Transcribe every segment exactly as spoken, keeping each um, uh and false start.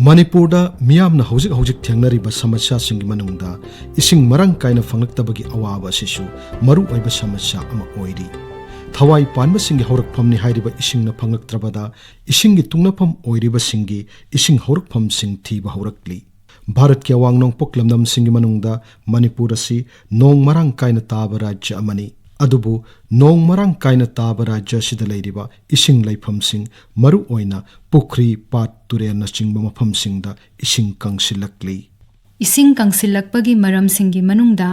ꯃꯅꯤꯄꯨꯔꯗ ꯃꯤꯌꯥꯝꯅ ꯍꯧꯖꯤꯛ ꯍꯧꯖꯤꯛ ꯊꯦꯡꯅꯔꯤꯕ ꯁꯃꯁ꯭ꯌꯥꯁꯤꯡꯒꯤ ꯃꯅꯨꯡꯗ ꯏꯁꯤꯡ ꯃꯔꯥꯡ ꯀꯥꯏꯅ ꯐꯪꯂꯛꯇꯕꯒꯤ ꯑꯋꯥꯕ ꯑꯁꯤꯁꯨ ꯃꯔꯨꯑꯣꯏꯕ ꯁꯃꯁ꯭ꯌꯥ ꯑꯃ ꯑꯣꯏꯔꯤ꯫ ꯊꯋꯥꯏ ꯄꯥꯟꯕꯁꯤꯡꯒꯤ ꯍꯧꯔꯛꯐꯝꯅꯤ ꯍꯥꯏꯔꯤꯕ ꯏꯁꯤꯡꯅ ꯐꯪꯂꯛꯇ꯭ꯔꯕꯗ ꯏꯁꯤꯡꯒꯤ ꯇꯨꯡꯅꯐꯝ ꯑꯣꯏꯔꯤꯕꯁꯤꯡꯒꯤ ꯏꯁꯤꯡ ꯍꯧꯔꯛꯐꯝꯁꯤꯡ ꯊꯤꯕ ꯍꯧꯔꯛꯂꯤ꯫ ꯚꯥꯔꯠꯀꯤ ꯑꯋꯥꯡ ꯅꯣꯡꯄꯣꯛ ꯂꯝꯗꯝꯁꯤꯡꯒꯤ ꯃꯅꯨꯡꯗ ꯃꯅꯤꯄꯨꯔ ꯑꯁꯤ ꯅꯣꯡ ꯃꯔꯥꯡ ꯀꯥꯏꯅ ꯇꯥꯕ ꯔꯥꯖ꯭ꯌ ꯑꯃꯅꯤ꯫ ꯑꯗꯨꯕꯨ ꯅꯣꯡ ꯃꯔꯥꯡ ꯀꯥꯏꯅ ꯇꯥꯕ ꯔꯥꯖ꯭ꯌ ꯑꯁꯤꯗ ꯂꯩꯔꯤꯕ ꯏꯁꯤꯡ ꯂꯩꯐꯝꯁꯤꯡ, ꯃꯔꯨꯑꯣꯏꯅ ꯄꯨꯈ꯭ꯔꯤ, ꯄꯥꯠ, ꯇꯨꯔꯦꯜꯅꯆꯤꯡꯕ ꯃꯐꯝꯁꯤꯡꯗ ꯏꯁꯤꯡ ꯀꯪꯁꯤꯜꯂꯛꯂꯤ꯫ ꯏꯁꯤꯡ ꯀꯪꯁꯤꯜꯂꯛꯄꯒꯤ ꯃꯔꯝꯁꯤꯡꯒꯤ ꯃꯅꯨꯡꯗ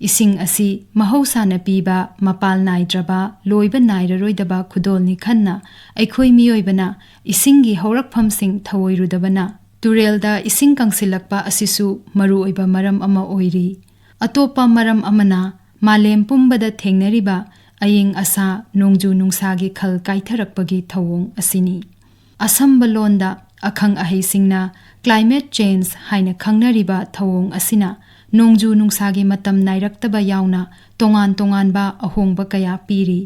ꯏꯁꯤꯡ ꯑꯁꯤ ꯃꯍꯧꯁꯥꯅ ꯄꯤꯕ ꯃꯄꯥꯜ ꯅꯥꯏꯗ꯭ꯔꯕ, ꯂꯣꯏꯕ ꯅꯥꯏꯔꯔꯣꯏꯗꯕ ꯈꯨꯗꯣꯜꯅꯤ ꯈꯟꯅ ꯑꯩꯈꯣꯏ ꯃꯤꯑꯣꯏꯕꯅ ꯏꯁꯤꯡꯒꯤ ꯍꯧꯔꯛꯐꯝꯁꯤꯡ ꯊꯑꯣꯏꯔꯨꯗꯕꯅ ꯇꯨꯔꯦꯜꯗ ꯏꯁꯤꯡ ꯀꯪꯁꯤꯜꯂꯛꯄ ꯑꯁꯤꯁꯨ ꯃꯔꯨꯑꯣꯏꯕ ꯃꯔꯝ ꯑꯃ ꯑꯣꯏꯔꯤ꯫ ꯑꯇꯣꯞꯄ ꯃꯔꯝ ꯑꯃꯅ ꯃꯥꯂꯦꯝ ꯄꯨꯝꯕꯗ ꯊꯦꯡꯅꯔꯤꯕ ꯑꯏꯪ ꯑꯁꯥ, ꯅꯣꯡꯖꯨ ꯅꯨꯡꯁꯥꯒꯤ ꯈꯜ ꯀꯥꯏꯊꯔꯛꯄꯒꯤ ꯊꯧꯑꯣꯡ ꯑꯁꯤꯅꯤ꯫ ꯑꯁꯝꯕ ꯂꯣꯟꯗ ꯑꯈꯪ ꯑꯍꯩꯁꯤꯡꯅ climate change ꯍꯥꯏꯅ ꯈꯪꯅꯔꯤꯕ ꯊꯧꯑꯣꯡ ꯑꯁꯤꯅ ꯅꯣꯡꯖꯨ ꯅꯨꯡꯁꯥꯒꯤ ꯃꯇꯝ ꯅꯥꯏꯔꯛꯇꯕ ꯌꯥꯎꯅ ꯇꯣꯉꯥꯟ ꯇꯣꯉꯥꯟꯕ ꯑꯍꯣꯡꯕ ꯀꯌꯥ ꯄꯤꯔꯤ꯫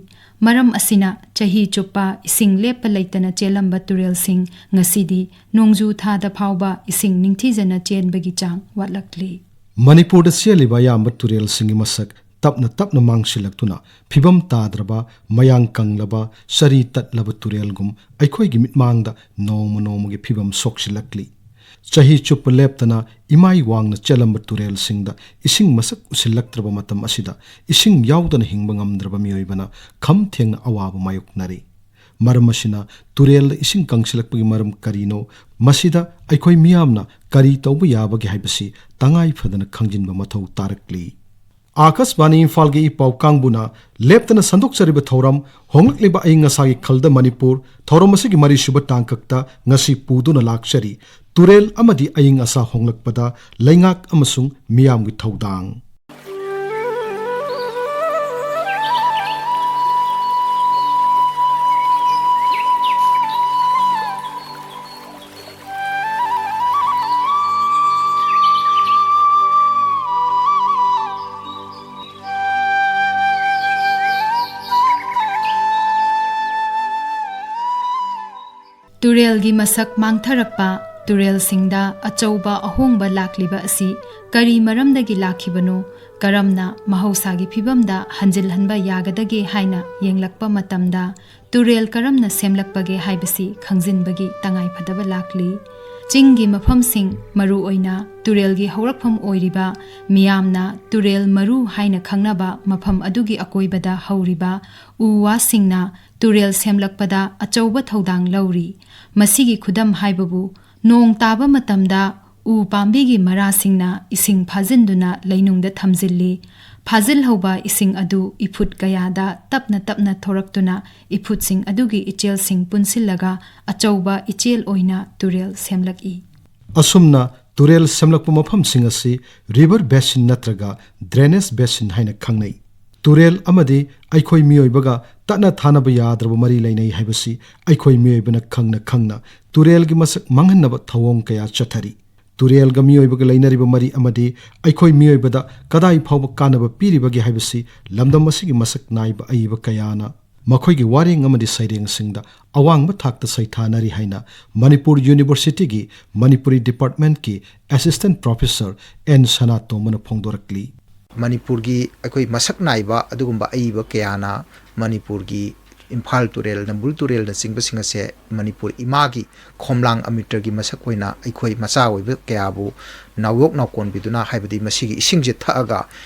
ꯃꯔꯝ ꯑꯁꯤꯅ ꯆꯍꯤ ꯆꯨꯞꯄ ꯏꯁꯤꯡ ꯂꯦꯞꯄ ꯂꯩꯇꯅ ꯆꯦꯜꯂꯝꯕ ꯇꯨꯔꯦꯜꯁꯤꯡ ꯉꯁꯤꯗꯤ ꯅꯣꯡꯖꯨ ꯊꯥꯗ ꯐꯥꯎꯕ ꯏꯁꯤꯡ ꯅꯤꯡꯊꯤꯖꯅ ꯆꯦꯟꯕꯒꯤ ꯆꯥꯡ ꯋꯥꯠꯂꯛꯂꯤ꯫ ꯃꯅꯤꯄꯨꯔꯗ ꯆꯦꯜꯂꯤꯕ ꯑꯌꯥꯝꯕ ꯇꯨꯔꯦꯜꯁꯤꯡꯒꯤ ꯃꯁꯛ ꯇꯞꯅ ꯇꯞꯅ ꯃꯥꯡꯁꯤꯜꯂꯛꯇꯨꯅ ꯐꯤꯕꯝ ꯇꯥꯗ꯭ꯔꯕ, ꯃꯌꯥꯡ ꯀꯪꯂꯕ, ꯆꯔꯤ ꯇꯠꯂꯕ ꯇꯨꯔꯦꯜꯒꯨꯝ ꯑꯩꯈꯣꯏꯒꯤ ꯃꯤꯠꯃꯥꯡꯗ ꯅꯣꯡꯃ ꯅꯣꯡꯃꯒꯤ ꯐꯤꯕꯝ ꯁꯣꯛꯁꯤꯜꯂꯛꯂꯤ꯫ ꯆꯍꯤ ꯆꯨꯞꯄ ꯂꯦꯞꯇꯅ ꯏꯃꯥꯏ ꯋꯥꯡꯅ ꯆꯦꯜꯂꯝꯕ ꯇꯨꯔꯦꯜꯁꯤꯡꯗ ꯏꯁꯤꯡ ꯃꯁꯛ ꯎꯁꯤꯜꯂꯛꯇ꯭ꯔꯕ ꯃꯇꯝ ꯑꯁꯤꯗ ꯏꯁꯤꯡ ꯌꯥꯎꯗꯅ ꯍꯤꯡꯕ ꯉꯝꯗ꯭ꯔꯕ ꯃꯤꯑꯣꯏꯕꯅ ꯈꯝ ꯊꯦꯡꯅ ꯑꯋꯥꯕ ꯃꯥꯌꯣꯛꯅꯔꯤ꯫ ꯃꯔꯝ ꯑꯁꯤꯅ ꯇꯨꯔꯦꯜꯗ ꯏꯁꯤꯡ ꯀꯪꯁꯤꯜꯂꯛꯄꯒꯤ ꯃꯔꯝ ꯀꯔꯤꯅꯣ, ꯃꯁꯤꯗ ꯑꯩꯈꯣꯏ ꯃꯤꯌꯥꯝꯅ ꯀꯔꯤ ꯇꯧꯕ ꯌꯥꯕꯒꯦ ꯍꯥꯏꯕꯁꯤ ꯇꯉꯥꯏ ꯐꯗꯅ ꯈꯪꯖꯤꯟꯕ ꯃꯊꯧ ꯇꯥꯔꯛꯂꯤ꯫ ꯑꯥꯀꯥꯁꯕꯥꯅꯤ ꯏꯝꯐꯥꯜꯒꯤ ꯏ ꯄꯥꯎ ꯀꯥꯡꯕꯨꯅ ꯂꯦꯞꯇꯅ ꯁꯟꯗꯣꯛꯆꯔꯤꯕ ꯊꯧꯔꯝ ꯍꯣꯡꯂꯛꯂꯤꯕ ꯑꯏꯪ ꯑꯁꯥꯒꯤ ꯈꯜꯗ ꯃꯅꯤꯄꯨꯔ ꯊꯧꯔꯝ ꯑꯁꯤꯒꯤ ꯃꯔꯤꯁꯨꯕ ꯇꯥꯡꯀꯛꯇ ꯉꯁꯤ ꯄꯨꯗꯨꯅ ꯂꯥꯛꯆꯔꯤ꯫ ꯇꯨꯔꯦꯜ ꯑꯃꯗꯤ ꯑꯏꯪ ꯑꯁꯥ ꯍꯣꯡꯂꯛꯄꯗ ꯂꯩꯉꯥꯛ ꯑꯃꯁꯨꯡ ꯃꯤꯌꯥꯝꯒꯤ ꯊꯧꯗꯥꯡ꯫ ꯇꯨꯔꯦꯜꯒꯤ ꯃꯁꯛ ꯃꯥꯡꯊꯔꯛꯄ꯫ ꯇꯨꯔꯦꯜꯁꯤꯡꯗ ꯑꯆꯧꯕ ꯑꯍꯣꯡꯕ ꯂꯥꯛꯂꯤꯕ ꯑꯁꯤ ꯀꯔꯤ ꯃꯔꯝꯗꯒꯤ ꯂꯥꯛꯈꯤꯕꯅꯣ, ꯀꯔꯝꯅ ꯃꯍꯧꯁꯥꯒꯤ ꯐꯤꯕꯝꯗ ꯍꯟꯖꯤꯜꯍꯟꯕ ꯌꯥꯒꯗꯒꯦ ꯍꯥꯏꯅ ꯌꯦꯡꯂꯛꯄ ꯃꯇꯝꯗ, ꯇꯨꯔꯦꯜ ꯀꯔꯝꯅ ꯁꯦꯝꯂꯛꯄꯒꯦ ꯍꯥꯏꯕꯁꯤ ꯈꯪꯖꯤꯟꯕꯒꯤ ꯇꯉꯥꯏꯐꯗꯕ ꯂꯥꯛꯂꯤ꯫ ꯆꯤꯡꯒꯤ ꯃꯐꯝꯁꯤꯡ, ꯃꯔꯨꯑꯣꯏꯅ ꯇꯨꯔꯦꯜꯒꯤ ꯍꯧꯔꯛꯐꯝ ꯑꯣꯏꯔꯤꯕ ꯃꯤꯌꯥꯝꯅ ꯇꯨꯔꯦꯜ ꯃꯔꯨ ꯍꯥꯏꯅ ꯈꯪꯅꯕ ꯃꯐꯝ ꯑꯗꯨꯒꯤ ꯑꯀꯣꯏꯕꯗ ꯍꯧꯔꯤꯕ ꯎ ꯋꯥꯁꯤꯡꯅ ꯇꯨꯔꯦꯜ ꯁꯦꯝꯂꯛꯄꯗ ꯑꯆꯧꯕ ꯊꯧꯗꯥꯡ ꯂꯧꯔꯤ꯫ ꯃꯁꯤꯒꯤ ꯈꯨꯗꯝ ꯍꯥꯏꯕꯕꯨ ꯅꯣꯡ ꯇꯥꯕ ꯃꯇꯝꯗ ꯎ ꯄꯥꯝꯕꯤꯒꯤ ꯃꯔꯥꯁꯤꯡꯅ ꯏꯁꯤꯡ ꯐꯥꯖꯤꯟꯗꯨꯅ ꯂꯩꯅꯨꯡꯗ ꯊꯝꯖꯤꯜꯂꯤ꯫ ꯐꯥꯖꯤꯜꯍꯧꯕ ꯏꯁꯤꯡ ꯑꯗꯨ ꯏꯐꯨꯠ ꯀꯌꯥꯗ ꯇꯞꯅ ꯇꯞꯅ ꯊꯣꯔꯛꯇꯨꯅ ꯏꯐꯨꯠꯁꯤꯡ ꯑꯗꯨꯒꯤ ꯏꯆꯦꯜꯁꯤꯡ ꯄꯨꯟꯁꯤꯜꯂꯒ ꯑꯆꯧꯕ ꯏꯆꯦꯜ ꯑꯣꯏꯅ ꯇꯨꯔꯦꯜ ꯁꯦꯝꯂꯛꯏ꯫ ꯑꯁꯨꯝꯅ ꯇꯨꯔꯦꯜ ꯁꯦꯝꯂꯛꯄ ꯃꯐꯝꯁꯤꯡ ꯑꯁꯤ river basin ꯅꯠꯇ꯭ꯔꯒ drainage basin ꯍꯥꯏꯅ ꯈꯪꯅꯩ꯫ ꯇꯨꯔꯦꯜ ꯑꯃꯗꯤ ꯑꯩꯈꯣꯏ ꯃꯤꯑꯣꯏꯕꯒ ꯇꯠꯅ ꯊꯥꯅꯕ ꯌꯥꯗ꯭ꯔꯕ ꯃꯔꯤ ꯂꯩꯅꯩ ꯍꯥꯏꯕꯁꯤ ꯑꯩꯈꯣꯏ ꯃꯤꯑꯣꯏꯕꯅ ꯈꯪꯅ ꯈꯪꯅ ꯇꯨꯔꯦꯜꯒꯤ ꯃꯁꯛ ꯃꯥꯡꯍꯟꯅꯕ ꯊꯧꯑꯣꯡ ꯀꯌꯥ ꯆꯠꯊꯔꯤ꯫ ꯇꯨꯔꯦꯜꯒ ꯃꯤꯑꯣꯏꯕꯒ ꯂꯩꯅꯔꯤꯕ ꯃꯔꯤ ꯑꯃꯗꯤ ꯑꯩꯈꯣꯏ ꯃꯤꯑꯣꯏꯕꯗ ꯀꯗꯥꯏ ꯐꯥꯎꯕ ꯀꯥꯟꯅꯕ ꯄꯤꯔꯤꯕꯒꯦ ꯍꯥꯏꯕꯁꯤ ꯂꯝꯗꯝ ꯑꯁꯤꯒꯤ ꯃꯁꯛ ꯅꯥꯏꯕ ꯑꯏꯕ ꯀꯌꯥꯅ ꯃꯈꯣꯏꯒꯤ ꯋꯥꯔꯦꯡ ꯑꯃꯗꯤ ꯁꯩꯔꯦꯡꯁꯤꯡꯗ ꯑꯋꯥꯡꯕ ꯊꯥꯛꯇ ꯁꯩꯊꯥꯅꯔꯤ ꯍꯥꯏꯅ ꯃꯅꯤꯄꯨꯔ ꯌꯨꯅꯤꯚꯔꯁꯤꯇꯤꯒꯤ ꯃꯅꯤꯄꯨꯔꯤ ꯗꯤꯄꯥꯔꯠꯃꯦꯟꯠꯀꯤ ꯑꯦꯁꯤꯁꯇꯦꯟꯠ ꯄ꯭ꯔꯣꯐꯦꯁꯔ ꯑꯦꯟ ꯁꯅꯥꯇꯣꯝꯕꯅ ꯐꯣꯡꯗꯣꯔꯛꯂꯤ꯫ ꯃꯅꯤꯄꯨꯔꯒꯤ ꯑꯩꯈꯣꯏ ꯃꯁꯛ ꯅꯥꯏꯕ ꯑꯗꯨꯒꯨꯝꯕ ꯑꯏꯕ ꯀꯌꯥꯅ ꯃꯅꯤꯄꯨꯔꯒꯤ ꯏꯝꯐꯥꯜ ꯇꯨꯔꯦꯜ, ꯅꯝꯕꯨꯜ ꯇꯨꯔꯦꯜꯅꯆꯤꯡꯕꯁꯤꯡ ꯑꯁꯦ ꯃꯅꯤꯄꯨꯔ ꯏꯃꯥꯒꯤ ꯈꯣꯝꯂꯥꯡ ꯑꯃ꯭ꯔꯤꯇꯒꯤ ꯃꯁꯛ ꯑꯣꯏꯅ ꯑꯩꯈꯣꯏ ꯃꯆꯥ ꯑꯣꯏꯕ ꯀꯌꯥꯕꯨ ꯅꯥꯎꯌꯣꯛ ꯅꯥꯎꯀꯣꯟꯕꯤꯗꯨꯅ, ꯍꯥꯏꯕꯗꯤ ꯃꯁꯤꯒꯤ ꯏꯁꯤꯡꯁꯦ ꯊꯛꯑꯒ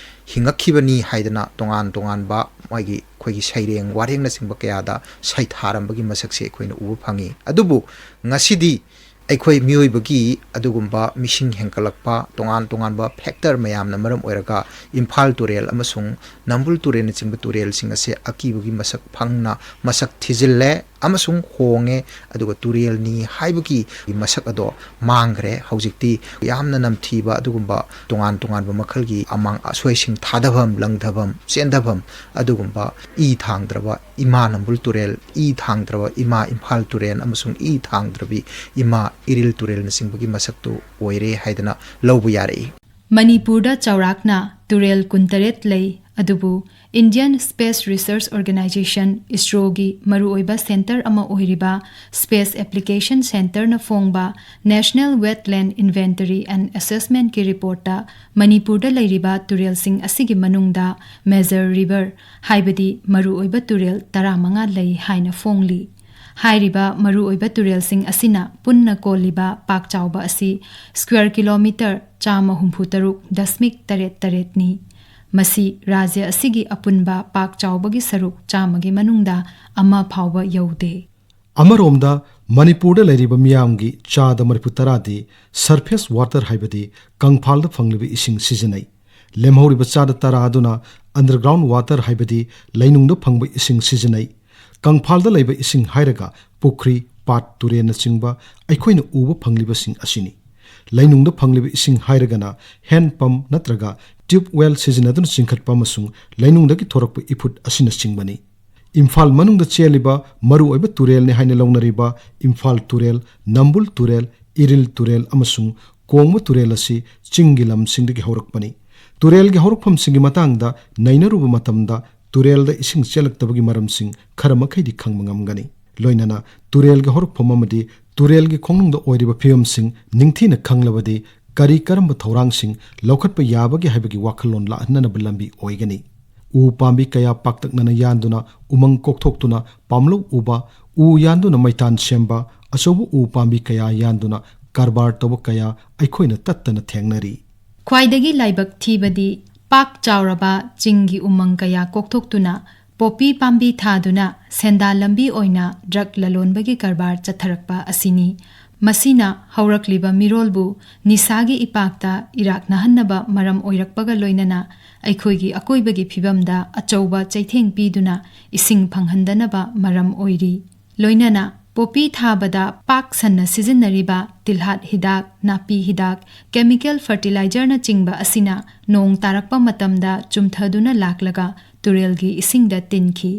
ꯍꯤꯡꯉꯛꯈꯤꯕꯅꯤ ꯍꯥꯏꯗꯅ ꯇꯣꯉꯥꯟ ꯇꯣꯉꯥꯟꯕ ꯃꯥꯒꯤ ꯑꯩꯈꯣꯏꯒꯤ ꯁꯩꯔꯦꯡ ꯋꯥꯔꯦꯡꯅꯆꯤꯡꯕ ꯀꯌꯥꯗ ꯁꯩꯊꯥꯔꯝꯕꯒꯤ ꯃꯁꯛꯁꯦ ꯑꯩꯈꯣꯏꯅ ꯎꯕ ꯐꯪꯉꯤ꯫ ꯑꯗꯨꯕꯨ ꯉꯁꯤꯗꯤ ꯑꯩꯈꯣꯏ ꯃꯤꯑꯣꯏꯕꯒꯤ ꯑꯗꯨꯒꯨꯝꯕ ꯃꯤꯁꯤꯡ ꯍꯦꯟꯒꯠꯂꯛꯄ, ꯇꯣꯉꯥꯟ ꯇꯣꯉꯥꯟꯕ ꯐꯦꯛꯇꯔ ꯃꯌꯥꯝꯅ ꯃꯔꯝ ꯑꯣꯏꯔꯒ ꯏꯝꯐꯥꯜ ꯇꯨꯔꯦꯜ ꯑꯃꯁꯨꯡ ꯅꯝꯕꯨꯜ ꯇꯨꯔꯦꯜꯅꯆꯤꯡꯕ ꯇꯨꯔꯦꯜꯁꯤꯡ ꯑꯁꯦ ꯑꯀꯤꯕꯒꯤ ꯃꯁꯛ ꯐꯪꯅ ꯃꯁꯛ ꯊꯤꯖꯤꯜꯂꯦ ꯑꯃꯁꯨꯡ ꯍꯣꯡꯉꯦ, ꯑꯗꯨꯒ ꯇꯨꯔꯦꯜꯅꯤ ꯍꯥꯏꯕꯒꯤ ꯃꯁꯛ ꯑꯗꯣ ꯃꯥꯡꯈ꯭ꯔꯦ꯫ ꯍꯧꯖꯤꯛꯇꯤ ꯌꯥꯝꯅ ꯅꯝꯊꯤꯕ ꯑꯗꯨꯒꯨꯝꯕ ꯇꯣꯉꯥꯟ ꯇꯣꯉꯥꯟꯕ ꯃꯈꯜꯒꯤ ꯑꯃꯥꯡ ꯑꯁꯣꯏꯁꯤꯡ ꯊꯥꯗꯐꯝ, ꯂꯪꯊꯐꯝ, ꯆꯦꯟꯊꯐꯝ, ꯑꯗꯨꯒꯨꯝꯕ ꯏ ꯊꯥꯡꯗ꯭ꯔꯕ ꯏꯃꯥ ꯅꯝꯕꯨꯜ ꯇꯨꯔꯦꯜ, ꯏ ꯊꯥꯡꯗ꯭ꯔꯕ ꯏꯃꯥ ꯏꯝꯐꯥꯜ ꯇꯨꯔꯦꯜ ꯑꯃꯁꯨꯡ ꯏ ꯊꯥꯡꯗ꯭ꯔꯕꯤ ꯏꯃꯥ ꯏꯔꯤꯜ ꯇꯨꯔꯦꯜꯅꯆꯤꯡꯕꯒꯤ ꯃꯁꯛꯇꯨ ꯑꯣꯏꯔꯦ ꯍꯥꯏꯗꯅ ꯂꯧꯕ ꯌꯥꯔꯛꯏ꯫ ꯃꯅꯤꯄꯨꯔꯗ ꯆꯥꯎꯔꯥꯛꯅ ꯇꯨꯔꯦꯜ ꯀꯨꯟꯇꯔꯦꯠ ꯂꯩ꯫ ꯑꯗꯨꯕꯨ Indian Space Research Organisation, ISROꯒꯤ ꯃꯔꯨꯑꯣꯏꯕ centre ꯑꯃ ꯑꯣꯏꯔꯤꯕ Space Application Centreꯅ ꯐꯣꯡꯕ National Wetland Inventory and Assessmentꯀꯤ reportꯇ ꯃꯅꯤꯄꯨꯔꯗ ꯂꯩꯔꯤꯕ ꯇꯨꯔꯦꯜꯁꯤꯡ ꯑꯁꯤꯒꯤ ꯃꯅꯨꯡꯗ major river, ꯍꯥꯏꯕꯗꯤ ꯃꯔꯨꯑꯣꯏꯕ ꯇꯨꯔꯦꯜ ꯇꯔꯥꯃꯉꯥ ꯂꯩ ꯍꯥꯏꯅ ꯐꯣꯡꯂꯤ꯫ ꯍꯥꯏꯔꯤꯕ ꯃꯔꯨꯑꯣꯏꯕ ꯇꯨꯔꯦꯜꯁꯤꯡ ꯑꯁꯤꯅ ꯄꯨꯟꯅ ꯀꯣꯜꯂꯤꯕ ꯄꯥꯛ ꯆꯥꯎꯕ ꯑꯁꯤ square kilometre ꯆꯥꯝꯃ ꯍꯨꯝꯐꯨ ꯇꯔꯨꯛ ꯗꯁꯃꯤꯛ ꯇꯔꯦꯠ ꯇꯔꯦꯠꯅꯤ꯫ ꯃꯁꯤ ꯔꯥꯖ꯭ꯌ ꯑꯁꯤꯒꯤ ꯑꯄꯨꯟꯕ ꯄꯥꯛ ꯆꯥꯎꯕꯒꯤ ꯁꯔꯨꯛ ꯆꯥꯝꯃꯒꯤ ꯃꯅꯨꯡꯗ ꯑꯃ ꯐꯥꯎꯕ ꯌꯧꯗꯦ꯫ ꯑꯃꯔꯣꯝꯗ, ꯃꯅꯤꯄꯨꯔꯗ ꯂꯩꯔꯤꯕ ꯃꯤꯌꯥꯝꯒꯤ ꯆꯥꯗ ꯃꯔꯤꯐꯨ ꯇꯔꯥꯗꯤ surface water, ꯍꯥꯏꯕꯗꯤ ꯀꯪꯐꯥꯜꯗ ꯐꯪꯂꯤꯕ ꯏꯁꯤꯡ ꯁꯤꯖꯤꯟꯅꯩ꯫ ꯂꯦꯝꯍꯧꯔꯤꯕ ꯆꯥꯗ ꯇꯔꯥ ꯑꯗꯨꯅ underground water, ꯍꯥꯏꯕꯗꯤ ꯂꯩꯅꯨꯡꯗ ꯐꯪꯕ ꯏꯁꯤꯡ ꯁꯤꯖꯤꯟꯅꯩ꯫ ꯀꯪꯐꯥꯜꯗ ꯂꯩꯕ ꯏꯁꯤꯡ ꯍꯥꯏꯔꯒ ꯄꯨꯈ꯭ꯔꯤ, ꯄꯥꯠ, ꯇꯨꯔꯦꯜꯅꯆꯤꯡꯕ ꯑꯩꯈꯣꯏꯅ ꯎꯕ ꯐꯪꯂꯤꯕꯁꯤꯡ ꯑꯁꯤꯅꯤ꯫ ꯂꯩꯅꯨꯡꯗ ꯐꯪꯂꯤꯕ ꯏꯁꯤꯡ ꯍꯥꯏꯔꯒꯅ hand pump ꯅꯠꯇ꯭ꯔꯒ tube well ꯁꯤꯖꯤꯟꯅꯗꯨꯅ ꯆꯤꯡꯈꯠꯄ ꯑꯃꯁꯨꯡ ꯂꯩꯅꯨꯡꯗꯒꯤ ꯊꯣꯔꯛꯄ ꯏꯐꯨꯠ ꯑꯁꯤꯅꯆꯤꯡꯕꯅꯤ꯫ ꯏꯝꯐꯥꯜ ꯃꯅꯨꯡꯗ ꯆꯦꯜꯂꯤꯕ ꯃꯔꯨꯑꯣꯏꯕ ꯇꯨꯔꯦꯜꯅꯤ ꯍꯥꯏꯅ ꯂꯧꯅꯔꯤꯕ ꯏꯝꯐꯥꯜ ꯇꯨꯔꯦꯜ, ꯅꯝꯕꯨꯜ ꯇꯨꯔꯦꯜ, ꯏꯔꯤꯜ ꯇꯨꯔꯦꯜ ꯑꯃꯁꯨꯡ ꯀꯣꯡꯕ ꯇꯨꯔꯦꯜ ꯑꯁꯤ ꯆꯤꯡꯒꯤ ꯂꯝꯁꯤꯡꯗꯒꯤ ꯍꯧꯔꯛꯄꯅꯤ꯫ ꯇꯨꯔꯦꯜꯒꯤ ꯍꯧꯔꯛꯐꯝꯁꯤꯡꯒꯤ ꯃꯇꯥꯡꯗ ꯅꯩꯅꯔꯨꯕ ꯃꯇꯝꯗ ꯇꯨꯔꯦꯜꯗ ꯏꯁꯤꯡ ꯆꯦꯜꯂꯛꯇꯕꯒꯤ ꯃꯔꯝꯁꯤꯡ ꯈꯔ ꯃꯈꯩꯗꯤ ꯈꯪꯕ ꯉꯝꯒꯅꯤ꯫ ꯂꯣꯏꯅꯅ ꯇꯨꯔꯦꯜꯒꯤ ꯍꯧꯔꯛꯐꯝ ꯑꯃꯗꯤ ꯇꯨꯔꯦꯜꯒꯤ ꯈꯣꯡꯅꯨꯡꯗ ꯑꯣꯏꯔꯤꯕ ꯐꯤꯕꯝꯁꯤꯡ ꯅꯤꯡꯊꯤꯅ ꯈꯪꯂꯕꯗꯤ ꯀꯔꯤ ꯀꯔꯝꯕ ꯊꯧꯔꯥꯡꯁꯤꯡ ꯂꯧꯈꯠꯄ ꯌꯥꯕꯒꯦ ꯍꯥꯏꯕꯒꯤ ꯋꯥꯈꯜꯂꯣꯟ ꯂꯥꯛꯍꯟꯅꯅꯕ ꯂꯝꯕꯤ ꯑꯣꯏꯒꯅꯤ꯫ ꯎ ꯄꯥꯝꯕꯤ ꯀꯌꯥ ꯄꯥꯛꯇꯛꯅꯅ ꯌꯥꯟꯗꯨꯅ ꯎꯃꯪ ꯀꯣꯛꯊꯣꯛꯇꯨꯅ ꯄꯥꯝꯂꯧ ꯎꯕ, ꯎ ꯌꯥꯟꯗꯨꯅ ꯃꯩꯇꯥꯟ ꯁꯦꯝꯕ, ꯑꯆꯧꯕ ꯎ ꯄꯥꯝꯕꯤ ꯀꯌꯥ ꯌꯥꯟꯗꯨꯅ ꯀꯔꯕꯥꯔ ꯇꯧꯕ ꯀꯌꯥ ꯑꯩꯈꯣꯏꯅ ꯇꯠꯇꯅ ꯊꯦꯡꯅꯔꯤ꯫ ꯈ꯭ꯋꯥꯏꯗꯒꯤ ꯂꯥꯏꯕꯛ ꯊꯤꯕꯗꯤ ꯄꯥꯛ ꯆꯥꯎꯔꯕ ꯆꯤꯡꯒꯤ ꯎꯃꯪ ꯀꯌꯥ ꯀꯣꯛꯊꯣꯛꯇꯨꯅ ꯄꯣꯄꯤ ꯄꯥꯝꯕꯤ ꯊꯥꯗꯨꯅ ꯁꯦꯟꯗꯥꯟ ꯂꯝꯕꯤ ꯑꯣꯏꯅ drug ꯂꯂꯣꯟꯕꯒꯤ ꯀꯔꯕꯥꯔ ꯆꯠꯊꯔꯛꯄ ꯑꯁꯤꯅꯤ꯫ ꯃꯁꯤꯅ ꯍꯧꯔꯛꯂꯤꯕ ꯃꯤꯔꯣꯜꯕꯨ ꯅꯤꯁꯥꯒꯤ ꯏꯄꯥꯛꯇ ꯏꯔꯥꯛꯅꯍꯟꯅꯕ ꯃꯔꯝ ꯑꯣꯏꯔꯛꯄꯒ ꯂꯣꯏꯅꯅ ꯑꯩꯈꯣꯏꯒꯤ ꯑꯀꯣꯏꯕꯒꯤ ꯐꯤꯕꯝꯗ ꯑꯆꯧꯕ ꯆꯩꯊꯦꯡ ꯄꯤꯗꯨꯅ ꯏꯁꯤꯡ ꯐꯪꯍꯟꯗꯅꯕ ꯃꯔꯝ ꯑꯣꯏꯔꯤ꯫ ꯂꯣꯏꯅꯅ ꯄꯣꯄꯤ ꯊꯥꯕꯗ ꯄꯥꯛ ꯁꯟꯅ ꯁꯤꯖꯤꯟꯅꯔꯤꯕ ꯇꯤꯜꯍꯥꯠ ꯍꯤꯗꯥꯛ, ꯅꯥꯄꯤ ꯍꯤꯗꯥꯛ, chemical fertilizerꯅꯆꯤꯡꯕ ꯑꯁꯤꯅ ꯅꯣꯡ ꯇꯥꯔꯛꯄ ꯃꯇꯝꯗ ꯆꯨꯝꯊꯗꯨꯅ ꯂꯥꯛꯂꯒ ꯇꯨꯔꯦꯜꯒꯤ ꯏꯁꯤꯡꯗ ꯇꯤꯟꯈꯤ꯫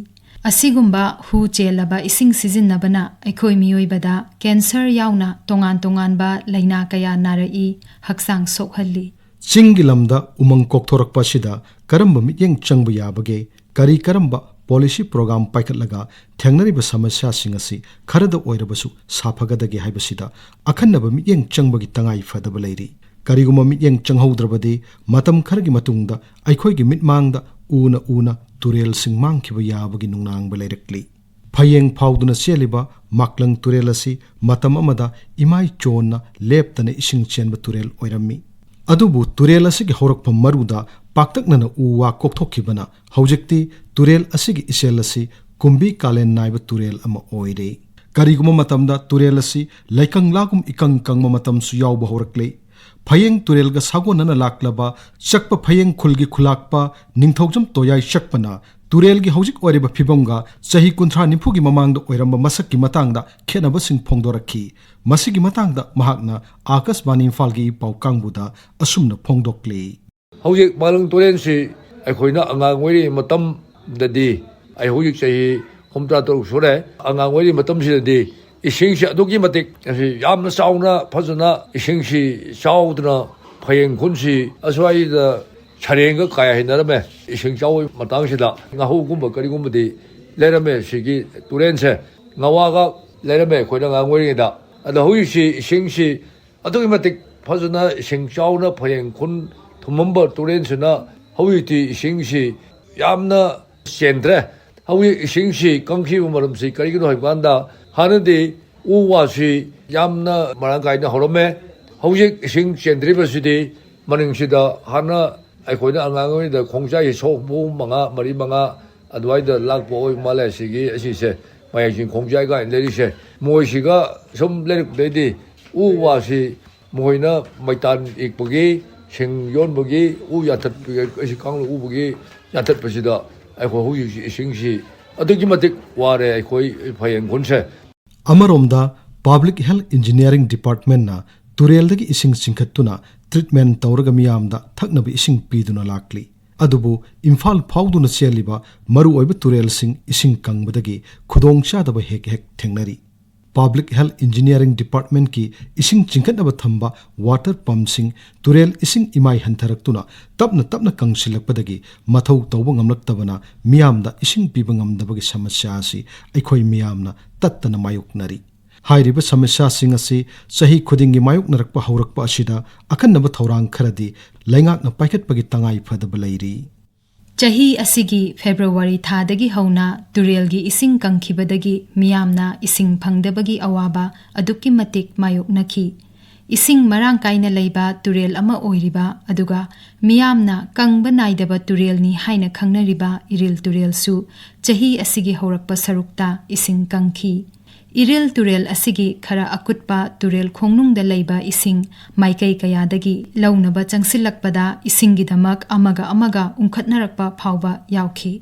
ꯑꯁꯤꯒꯨꯝꯕ ꯍꯨ ꯆꯦꯜꯂꯕ ꯏꯁꯤꯡ ꯁꯤꯖꯤꯟꯅꯕꯅ ꯑꯩꯈꯣꯏ ꯃꯤꯑꯣꯏꯕꯗ cancer ꯌꯥꯎꯅ ꯇꯣꯉꯥꯟ ꯇꯣꯉꯥꯟꯕ ꯂꯥꯏꯅꯥ ꯀꯌꯥ ꯅꯥꯔꯛꯏ, ꯍꯛꯆꯥꯡ ꯁꯣꯛꯍꯜꯂꯤ꯫ ꯆꯤꯡꯒꯤ ꯂꯝꯗ ꯎꯃꯪ ꯀꯣꯛꯊꯣꯔꯛꯄ ꯑꯁꯤꯗ ꯀꯔꯝꯕ ꯃꯤꯠꯌꯦꯡ ꯆꯪꯕ ꯌꯥꯕꯒꯦ? ꯀꯔꯤ ꯀꯔꯝꯕ ꯄꯣꯂꯤꯁꯤ ꯄ꯭ꯔꯣꯒ꯭ꯔꯥꯝ ꯄꯥꯏꯈꯠꯂꯒ ꯊꯦꯡꯅꯔꯤꯕ ꯁꯃꯁ꯭ꯌꯥꯁꯤꯡ ꯑꯁꯤ ꯈꯔꯗ ꯑꯣꯏꯔꯕꯁꯨ ꯁꯥꯐꯒꯗꯒꯦ ꯍꯥꯏꯕꯁꯤꯗ ꯑꯈꯟꯅꯕ ꯃꯤꯠꯌꯦꯡ ꯆꯪꯕꯒꯤ ꯇꯉꯥꯏ ꯐꯗꯕ ꯂꯩꯔꯤ꯫ ꯀꯔꯤꯒꯨꯝꯕ ꯃꯤꯠꯌꯦꯡ ꯆꯪꯍꯧꯗ꯭ꯔꯕꯗꯤ ꯃꯇꯝ ꯈꯔꯒꯤ ꯃꯇꯨꯡꯗ ꯑꯩꯈꯣꯏꯒꯤ ꯃꯤꯠꯃꯥꯡꯗ ꯎꯅ ꯎꯅ ꯇꯨꯔꯦꯜꯁꯤꯡ ꯃꯥꯡꯈꯤꯕ ꯌꯥꯕꯒꯤ ꯅꯨꯡꯅꯥꯡꯕ ꯂꯩꯔꯛꯂꯤ꯫ ꯐꯌꯦꯡ ꯐꯥꯎꯗꯨꯅ ꯆꯦꯜꯂꯤꯕ ꯃꯥꯛꯂꯪ ꯇꯨꯔꯦꯜ ꯑꯁꯤ ꯃꯇꯝ ꯑꯃꯗ ꯏꯃꯥꯏ ꯆꯣꯟꯅ ꯂꯦꯞꯇꯅ ꯏꯁꯤꯡ ꯆꯦꯟꯕ ꯇꯨꯔꯦꯜ ꯑꯣꯏꯔꯝꯃꯤ꯫ ꯑꯗꯨꯕꯨ ꯇꯨꯔꯦꯜ ꯑꯁꯤꯒꯤ ꯍꯧꯔꯛꯐꯝ ꯃꯔꯨꯗ ꯄꯥꯛꯇꯛꯅꯅ ꯎ ꯋꯥ ꯀꯣꯛꯊꯣꯛꯈꯤꯕꯅ ꯍꯧꯖꯤꯛꯇꯤ ꯇꯨꯔꯦꯜ ꯑꯁꯤꯒꯤ ꯏꯆꯦꯜ ꯑꯁꯤ ꯀꯨꯝꯕꯤ ꯀꯥꯂꯦꯟ ꯅꯥꯏꯕ ꯇꯨꯔꯦꯜ ꯑꯃ ꯑꯣꯏꯔꯦ꯫ ꯀꯔꯤꯒꯨꯝꯕ ꯃꯇꯝꯗ ꯇꯨꯔꯦꯜ ꯑꯁꯤ ꯂꯩꯀꯪꯂꯥꯒꯨꯝ ꯏꯀꯪ ꯀꯪꯕ ꯃꯇꯝꯁꯨ ꯌꯥꯎꯕ ꯍꯧꯔꯛꯂꯦ꯫ ꯐꯌꯦꯡ ꯇꯨꯔꯦꯜꯒ ꯁꯥꯒꯣꯟꯅꯅ ꯂꯥꯛꯂꯕ ꯆꯛꯄ ꯐꯌꯦꯡ ꯈꯨꯜꯒꯤ ꯈꯨꯂꯥꯛꯄ ꯅꯤꯡꯊꯧꯖꯝ ꯇꯣꯌꯥꯏ ꯆꯛꯄꯅ ꯇꯨꯔꯦꯜꯒꯤ ꯍꯧꯖꯤꯛ ꯑꯣꯏꯔꯤꯕ ꯐꯤꯕꯝꯒ ꯆꯍꯤ ꯀꯨꯟꯊ꯭ꯔꯥ ꯅꯤꯐꯨꯒꯤ ꯃꯃꯥꯡꯗ ꯑꯣꯏꯔꯝꯕ ꯃꯁꯛꯀꯤ ꯃꯇꯥꯡꯗ ꯈꯦꯠꯅꯕꯁꯤꯡ ꯐꯣꯡꯗꯣꯔꯛꯈꯤ꯫ ꯃꯁꯤꯒꯤ ꯃꯇꯥꯡꯗ ꯃꯍꯥꯛꯅ ꯑꯥꯀꯥꯁꯕꯥꯅꯤ ꯏꯝꯐꯥꯜꯒꯤ ꯏ ꯄꯥꯎ ꯀꯥꯡꯕꯨꯗ ꯑꯁꯨꯝꯅ ꯐꯣꯡꯗꯣꯛꯂꯤ꯫ ꯍꯧꯖꯤꯛ ꯃꯥꯂꯪ ꯇꯨꯔꯦꯜꯁꯤ ꯑꯩꯈꯣꯏꯅ ꯑꯉꯥꯡ ꯑꯣꯏꯔꯤꯉꯩ ꯃꯇꯝꯗꯗꯤ, ꯑꯩ ꯍꯧꯖꯤꯛ ꯆꯍꯤ ꯍꯨꯝꯐꯨꯇꯔꯥ ꯇꯔꯨꯛ ꯁꯨꯔꯦ, ꯑꯉꯥꯡ ꯑꯣꯏꯔꯤꯉꯩ ꯃꯇꯝꯁꯤꯗꯗꯤ ꯏꯁꯤꯡꯁꯤ ꯑꯗꯨꯛꯀꯤ ꯃꯇꯤꯛ ꯑꯁꯤ ꯌꯥꯝꯅ ꯆꯥꯎꯅ ꯐꯖꯅ ꯏꯁꯤꯡꯁꯤ ꯆꯥꯎꯗꯅ ꯐꯌꯦꯡ ꯈꯨꯟꯁꯤ ꯑꯁ꯭ꯋꯥꯏꯗ ꯁꯔꯦꯡꯒ ꯀꯥꯏ ꯍꯥꯏꯅꯔꯝꯃꯦ꯫ ꯏꯁꯤꯡ ꯆꯥꯎꯕꯒꯤ ꯃꯇꯥꯡꯁꯤꯗ ꯉꯥꯍꯧꯒꯨꯝꯕ ꯀꯔꯤꯒꯨꯝꯕꯗꯤ ꯂꯩꯔꯝꯃꯦ꯫ ꯁꯤꯒꯤ ꯇꯨꯔꯦꯜꯁꯦ ꯉꯋꯥꯒ ꯂꯩꯔꯝꯃꯦ ꯑꯩꯈꯣꯏꯅ ꯑꯉꯥꯡ ꯑꯣꯏꯔꯤꯉꯩꯗ꯫ ꯑꯗꯣ ꯍꯧꯖꯤꯛꯁꯤ ꯏꯁꯤꯡꯁꯤ ꯑꯗꯨꯛꯀꯤ ꯃꯇꯤꯛ ꯐꯖꯅ ꯏꯁꯤꯡ ꯆꯥꯎꯅ ꯐꯌꯦꯡ ꯈꯨꯟ ꯊꯨꯝꯃꯝꯕ ꯇꯨꯔꯦꯜꯁꯤꯅ ꯍꯧꯖꯤꯛꯇꯤ ꯏꯁꯤꯡꯁꯤ ꯌꯥꯝꯅ ꯆꯦꯟꯗ꯭ꯔꯦ꯫ ꯍꯧꯖꯤꯛ ꯏꯁꯤꯡꯁꯤ ꯀꯪꯈꯤꯕ ꯃꯔꯝꯁꯤ ꯀꯔꯤꯒꯤꯅꯣ ꯍꯥꯏꯕ ꯀꯥꯟꯗ ꯍꯥꯟꯅꯗꯤ ꯎ ꯋꯥꯁꯤ ꯌꯥꯝꯅ ꯃꯔꯥꯡ ꯀꯥꯏꯅ ꯍꯧꯔꯝꯃꯦ꯫ ꯍꯧꯖꯤꯛ ꯏꯁꯤꯡ ꯆꯦꯟꯗ꯭ꯔꯤꯕꯁꯤꯗꯤ ꯃꯅꯤꯡꯁꯤꯗ ꯍꯥꯟꯅ ꯑꯩꯈꯣꯏꯅ ꯑꯉꯥꯡ ꯑꯣꯏꯔꯤꯉꯩꯗ ꯈꯣꯡꯆꯥꯏꯁꯤ ꯁꯣꯛ ꯃꯉꯥ, ꯃꯔꯤ ꯃꯉꯥ ꯑꯗꯨꯋꯥꯏꯗ ꯂꯥꯛꯄ ꯑꯣꯏ ꯃꯥꯜꯂꯦ꯫ ꯁꯤꯒꯤ ꯑꯁꯤꯁꯦ ꯃꯌꯥꯏ ꯆꯤꯡ ꯈꯣꯡꯆꯥꯏ ꯀꯥꯏꯅ ꯂꯩꯔꯤꯁꯦ, ꯃꯣꯏꯁꯤꯒ ꯁꯨꯝ ꯂꯩꯔꯛꯄꯗꯩꯗꯤ ꯎ ꯋꯥꯁꯤ ꯃꯈꯣꯏꯅ ꯃꯩꯇꯥꯟ ꯏꯛꯄꯒꯤ, ꯁꯤꯡ ꯌꯣꯟꯕꯒꯤ, ꯎ ꯌꯥꯟꯊꯠꯄꯒꯤ, ꯑꯁꯤ ꯀꯥꯡꯂꯨꯞ ꯎꯕꯒꯤ ꯌꯥꯟꯊꯠꯄꯁꯤꯗ ꯑꯩꯈꯣꯏ ꯍꯧꯖꯤꯛꯁꯤ ꯏꯁꯤꯡꯁꯤ ꯑꯗꯨꯛꯀꯤ ꯃꯇꯤꯛ ꯋꯥꯔꯦ ꯑꯩꯈꯣꯏ ꯐꯌꯦꯡ ꯈꯨꯟꯁꯦ꯫ ꯑꯃꯔꯣꯝꯗ Public Health Engineering Departmentꯅ ꯇꯨꯔꯦꯜꯗꯒꯤ ꯏꯁꯤꯡ ꯆꯤꯡꯈꯠꯇꯨꯅ treatment ꯇꯧꯔꯒ ꯃꯤꯌꯥꯝꯗ ꯊꯛꯅꯕ ꯏꯁꯤꯡ ꯄꯤꯗꯨꯅ ꯂꯥꯛꯂꯤ꯫ ꯑꯗꯨꯕꯨ ꯏꯝꯐꯥꯜ ꯐꯥꯎꯗꯨꯅ ꯆꯦꯜꯂꯤꯕ ꯃꯔꯨꯑꯣꯏꯕ ꯇꯨꯔꯦꯜꯁꯤꯡ ꯏꯁꯤꯡ ꯀꯪꯕꯗꯒꯤ ꯈꯨꯗꯣꯡꯆꯥꯗꯕ ꯍꯦꯛ ꯍꯦꯛ ꯊꯦꯡꯅꯔꯤ꯫ Public Health Engineering Departmentꯀꯤ ꯏꯁꯤꯡ ꯆꯤꯡꯈꯠꯅꯕ ꯊꯝꯕ water pumpꯁꯤꯡ ꯇꯨꯔꯦꯜ ꯏꯁꯤꯡ ꯏꯃꯥꯏ ꯍꯟꯊꯔꯛꯇꯨꯅ ꯇꯞꯅ ꯇꯞꯅ ꯀꯪꯁꯤꯜꯂꯛꯄꯗꯒꯤ ꯃꯊꯧ ꯇꯧꯕ ꯉꯝꯂꯛꯇꯕꯅ ꯃꯤꯌꯥꯝꯗ ꯏꯁꯤꯡ ꯄꯤꯕ ꯉꯝꯗꯕꯒꯤ ꯁꯃꯁ꯭ꯌꯥ ꯑꯁꯤ ꯑꯩꯈꯣꯏ ꯃꯤꯌꯥꯝꯅ ꯇꯠꯇꯅ ꯃꯥꯌꯣꯛꯅꯔꯤ꯫ ꯍꯥꯏꯔꯤꯕ ꯁꯃꯁ꯭ꯌꯥꯁꯤꯡ ꯑꯁꯤ ꯆꯍꯤ ꯈꯨꯗꯤꯡꯒꯤ ꯃꯥꯌꯣꯛꯅꯔꯛꯄ ꯍꯧꯔꯛꯄ ꯑꯁꯤꯗ ꯑꯈꯟꯅꯕ ꯊꯧꯔꯥꯡ ꯈꯔꯗꯤ ꯂꯩꯉꯥꯛꯅ ꯄꯥꯏꯈꯠꯄꯒꯤ ꯇꯉꯥꯏ ꯐꯗꯕ ꯂꯩꯔꯤ꯫ ꯆꯍꯤ ꯑꯁꯤꯒꯤ ꯐꯦꯕ꯭ꯔꯨꯋꯥꯔꯤ ꯊꯥꯗꯒꯤ ꯍꯧꯅ ꯇꯨꯔꯦꯜꯒꯤ ꯏꯁꯤꯡ ꯀꯪꯈꯤꯕꯗꯒꯤ ꯃꯤꯌꯥꯝꯅ ꯏꯁꯤꯡ ꯐꯪꯗꯕꯒꯤ ꯑꯋꯥꯕ ꯑꯗꯨꯛꯀꯤ ꯃꯇꯤꯛ ꯃꯥꯌꯣꯛꯅꯈꯤ꯫ ꯏꯁꯤꯡ ꯃꯔꯥꯡ ꯀꯥꯏꯅ ꯂꯩꯕ ꯇꯨꯔꯦꯜ ꯑꯃ ꯑꯣꯏꯔꯤꯕ, ꯑꯗꯨꯒ ꯃꯤꯌꯥꯝꯅ ꯀꯪꯕ ꯅꯥꯏꯗꯕ ꯇꯨꯔꯦꯜꯅꯤ ꯍꯥꯏꯅ ꯈꯪꯅꯔꯤꯕ ꯏꯔꯤꯜ ꯇꯨꯔꯦꯜꯁꯨ ꯆꯍꯤ ꯑꯁꯤꯒꯤ ꯍꯧꯔꯛꯄ ꯁꯔꯨꯛꯇ ꯏꯁꯤꯡ ꯀꯪꯈꯤ꯫ ꯏꯔꯤꯜ ꯇꯨꯔꯦꯜ ꯑꯁꯤꯒꯤ ꯈꯔ ꯑꯀꯨꯠꯄ ꯇꯨꯔꯦꯜ ꯈꯣꯡꯅꯨꯡꯗ ꯂꯩꯕ ꯏꯁꯤꯡ ꯃꯥꯏꯀꯩ ꯀꯌꯥꯗꯒꯤ ꯂꯧꯅꯕ ꯆꯪꯁꯤꯜꯂꯛꯄꯗ ꯏꯁꯤꯡꯒꯤꯗꯃꯛ ꯑꯃꯒ ꯑꯃꯒ ꯎꯪꯈꯠꯅꯔꯛꯄ ꯐꯥꯎꯕ ꯌꯥꯎꯈꯤ꯫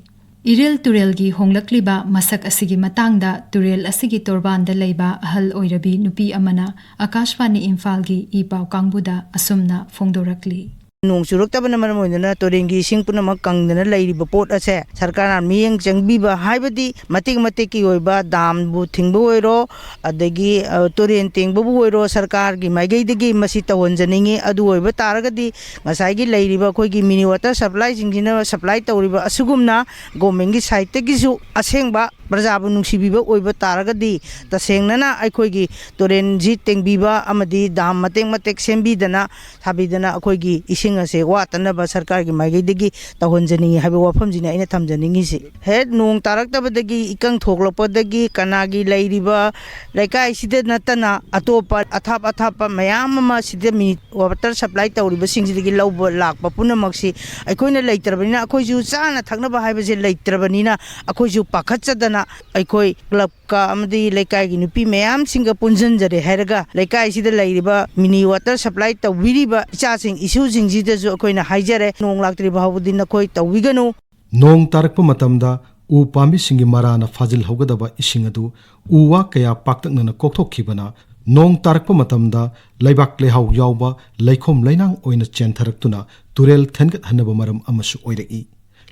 ꯏꯔꯤꯜ ꯇꯨꯔꯦꯜꯒꯤ ꯍꯣꯡꯂꯛꯂꯤꯕ ꯃꯁꯛ ꯑꯁꯤꯒꯤ ꯃꯇꯥꯡꯗ ꯇꯨꯔꯦꯜ ꯑꯁꯤꯒꯤ ꯇꯣꯔꯕꯥꯟꯗ ꯂꯩꯕ ꯑꯍꯜ ꯑꯣꯏꯔꯕꯤ ꯅꯨꯄꯤ ꯑꯃꯅ ꯑꯀꯥꯁꯕꯥꯅꯤ ꯏꯝꯐꯥꯜꯒꯤ ꯏ ꯄꯥꯎ ꯀꯥꯡꯕꯨꯗ ꯑꯁꯨꯝꯅ ꯐꯣꯡꯗꯣꯔꯛꯂꯤ꯫ ꯅꯣꯡ ꯆꯨꯔꯛꯇꯕꯅ ꯃꯔꯝ ꯑꯣꯏꯗꯨꯅ ꯇꯨꯔꯦꯜꯒꯤ ꯏꯁꯤꯡ ꯄꯨꯝꯅꯃꯛ ꯀꯪꯗꯅ ꯂꯩꯔꯤꯕ ꯄꯣꯠ ꯑꯁꯦ ꯁꯔꯀꯥꯔꯅ ꯃꯤꯠꯌꯦꯡ ꯆꯪꯕꯤꯕ, ꯍꯥꯏꯕꯗꯤ ꯃꯇꯦꯛ ꯃꯇꯦꯛꯀꯤ ꯑꯣꯏꯕ ꯗꯥꯝꯕꯨ ꯊꯤꯡꯕ ꯑꯣꯏꯔꯣ, ꯑꯗꯒꯤ, ꯑ, ꯇꯨꯔꯦꯜ ꯇꯦꯡꯕꯕꯨ ꯑꯣꯏꯔꯣ, ꯁꯔꯀꯥꯔꯒꯤ ꯃꯥꯏꯀꯩꯗꯒꯤ ꯃꯁꯤ ꯇꯧꯍꯟꯖꯅꯤꯡꯉꯤ꯫ ꯑꯗꯨ ꯑꯣꯏꯕ ꯇꯥꯔꯒꯗꯤ ꯉꯁꯥꯏꯒꯤ ꯂꯩꯔꯤꯕ ꯑꯩꯈꯣꯏꯒꯤ mini water supplyꯁꯤꯡꯁꯤꯅ supply ꯇꯧꯔꯤꯕ ꯑꯁꯤꯒꯨꯝꯅ governmentꯀꯤ sideꯇꯒꯤꯁꯨ ꯑꯁꯦꯡꯕ ꯄ꯭ꯔꯖꯥꯕꯨ ꯅꯨꯡꯁꯤꯕꯤꯕ ꯑꯣꯏꯕ ꯇꯥꯔꯒꯗꯤ, ꯇꯁꯦꯡꯅꯅ ꯑꯩꯈꯣꯏꯒꯤ ꯇꯨꯔꯦꯜꯁꯤ ꯇꯦꯡꯕꯤꯕ ꯑꯃꯗꯤ ꯗꯥꯝ ꯃꯇꯦꯛ ꯃꯇꯦꯛ ꯁꯦꯝꯕꯤꯗꯅ ꯁꯥꯕꯤꯗꯅ ꯑꯩꯈꯣꯏꯒꯤ ꯏꯁꯤꯡ ꯑꯁꯦ ꯋꯥꯠꯇꯅꯕ ꯁꯔꯀꯥꯔꯒꯤ ꯃꯥꯏꯀꯩꯗꯒꯤ ꯇꯧꯍꯟꯖꯅꯤꯡꯉꯤ ꯍꯥꯏꯕ ꯋꯥꯐꯝꯁꯤꯅꯤ ꯑꯩꯅ ꯊꯝꯖꯅꯤꯡꯉꯤꯁꯤ꯫ ꯍꯦꯛ ꯅꯣꯡ ꯇꯥꯔꯛꯇꯕꯗꯒꯤ, ꯏꯀꯪ ꯊꯣꯛꯂꯛꯄꯗꯒꯤ ꯀꯅꯥꯒꯤ ꯂꯩꯔꯤꯕ ꯂꯩꯀꯥꯏꯁꯤꯗ ꯅꯠꯇꯅ ꯑꯇꯣꯞꯄ ꯑꯊꯥꯞ ꯑꯊꯥꯞꯄ ꯃꯌꯥꯝ ꯑꯃ ꯁꯤꯗ mini water supply ꯇꯧꯔꯤꯕꯁꯤꯡꯁꯤꯗꯒꯤ ꯂꯧꯕ ꯂꯥꯛꯄ ꯄꯨꯝꯅꯃꯛꯁꯤ ꯑꯩꯈꯣꯏꯅ ꯂꯩꯇ꯭ꯔꯕꯅꯤꯅ, ꯑꯩꯈꯣꯏꯁꯨ ꯆꯥꯅ ꯊꯛꯅꯕ ꯍꯥꯏꯕꯁꯦ ꯂꯩꯇ꯭ꯔꯕꯅꯤꯅ, ꯑꯩꯈꯣꯏꯁꯨ ꯄꯥꯈꯠꯆꯗꯅ ꯑꯩꯈꯣꯏ club ꯀ ꯑꯃꯗꯤ ꯂꯩꯀꯥꯏꯒꯤ ꯅꯨꯄꯤ ꯃꯌꯥꯝꯁꯤꯡꯒ ꯄꯨꯟꯁꯤꯟꯖꯔꯦ ꯍꯥꯏꯔꯒ, ꯂꯩꯀꯥꯏꯁꯤꯗ ꯂꯩꯔꯤꯕ mini water supply ꯇꯧꯕꯤꯔꯤꯕ ꯏꯆꯥꯁꯤꯡ ꯏꯁꯨꯁꯤꯡꯁꯤꯗꯁꯨ ꯑꯩꯈꯣꯏꯅ ꯍꯥꯏꯖꯔꯦ, ꯅꯣꯡ ꯂꯥꯛꯇ꯭ꯔꯤ ꯐꯥꯎꯕꯗꯤ ꯅꯈꯣꯏ ꯇꯧꯕꯤꯒꯅꯨ꯫ ꯅꯣꯡ ꯇꯥꯔꯛꯄ ꯃꯇꯝꯗ ꯎ ꯄꯥꯝꯕꯤꯁꯤꯡꯒꯤ ꯃꯔꯥꯅ ꯐꯥꯖꯤꯜꯍꯧꯒꯗꯕ ꯏꯁꯤꯡ ꯑꯗꯨ ꯎ ꯋꯥ ꯀꯌꯥ ꯄꯥꯛꯇꯛꯅꯅ ꯀꯣꯛꯊꯣꯛꯈꯤꯕꯅ, ꯅꯣꯡ ꯇꯥꯔꯛꯄ ꯃꯇꯝꯗ ꯂꯩꯕꯥꯛ ꯂꯩꯍꯥꯎ ꯌꯥꯎꯕ ꯂꯩꯈꯣꯝ ꯂꯩꯅꯥꯡ ꯑꯣꯏꯅ ꯆꯦꯟꯊꯔꯛꯇꯨꯅ ꯇꯨꯔꯦꯜ ꯊꯦꯟꯒꯠꯍꯟꯅꯕ ꯃꯔꯝ ꯑꯃꯁꯨ ꯑꯣꯏꯔꯛꯏ꯫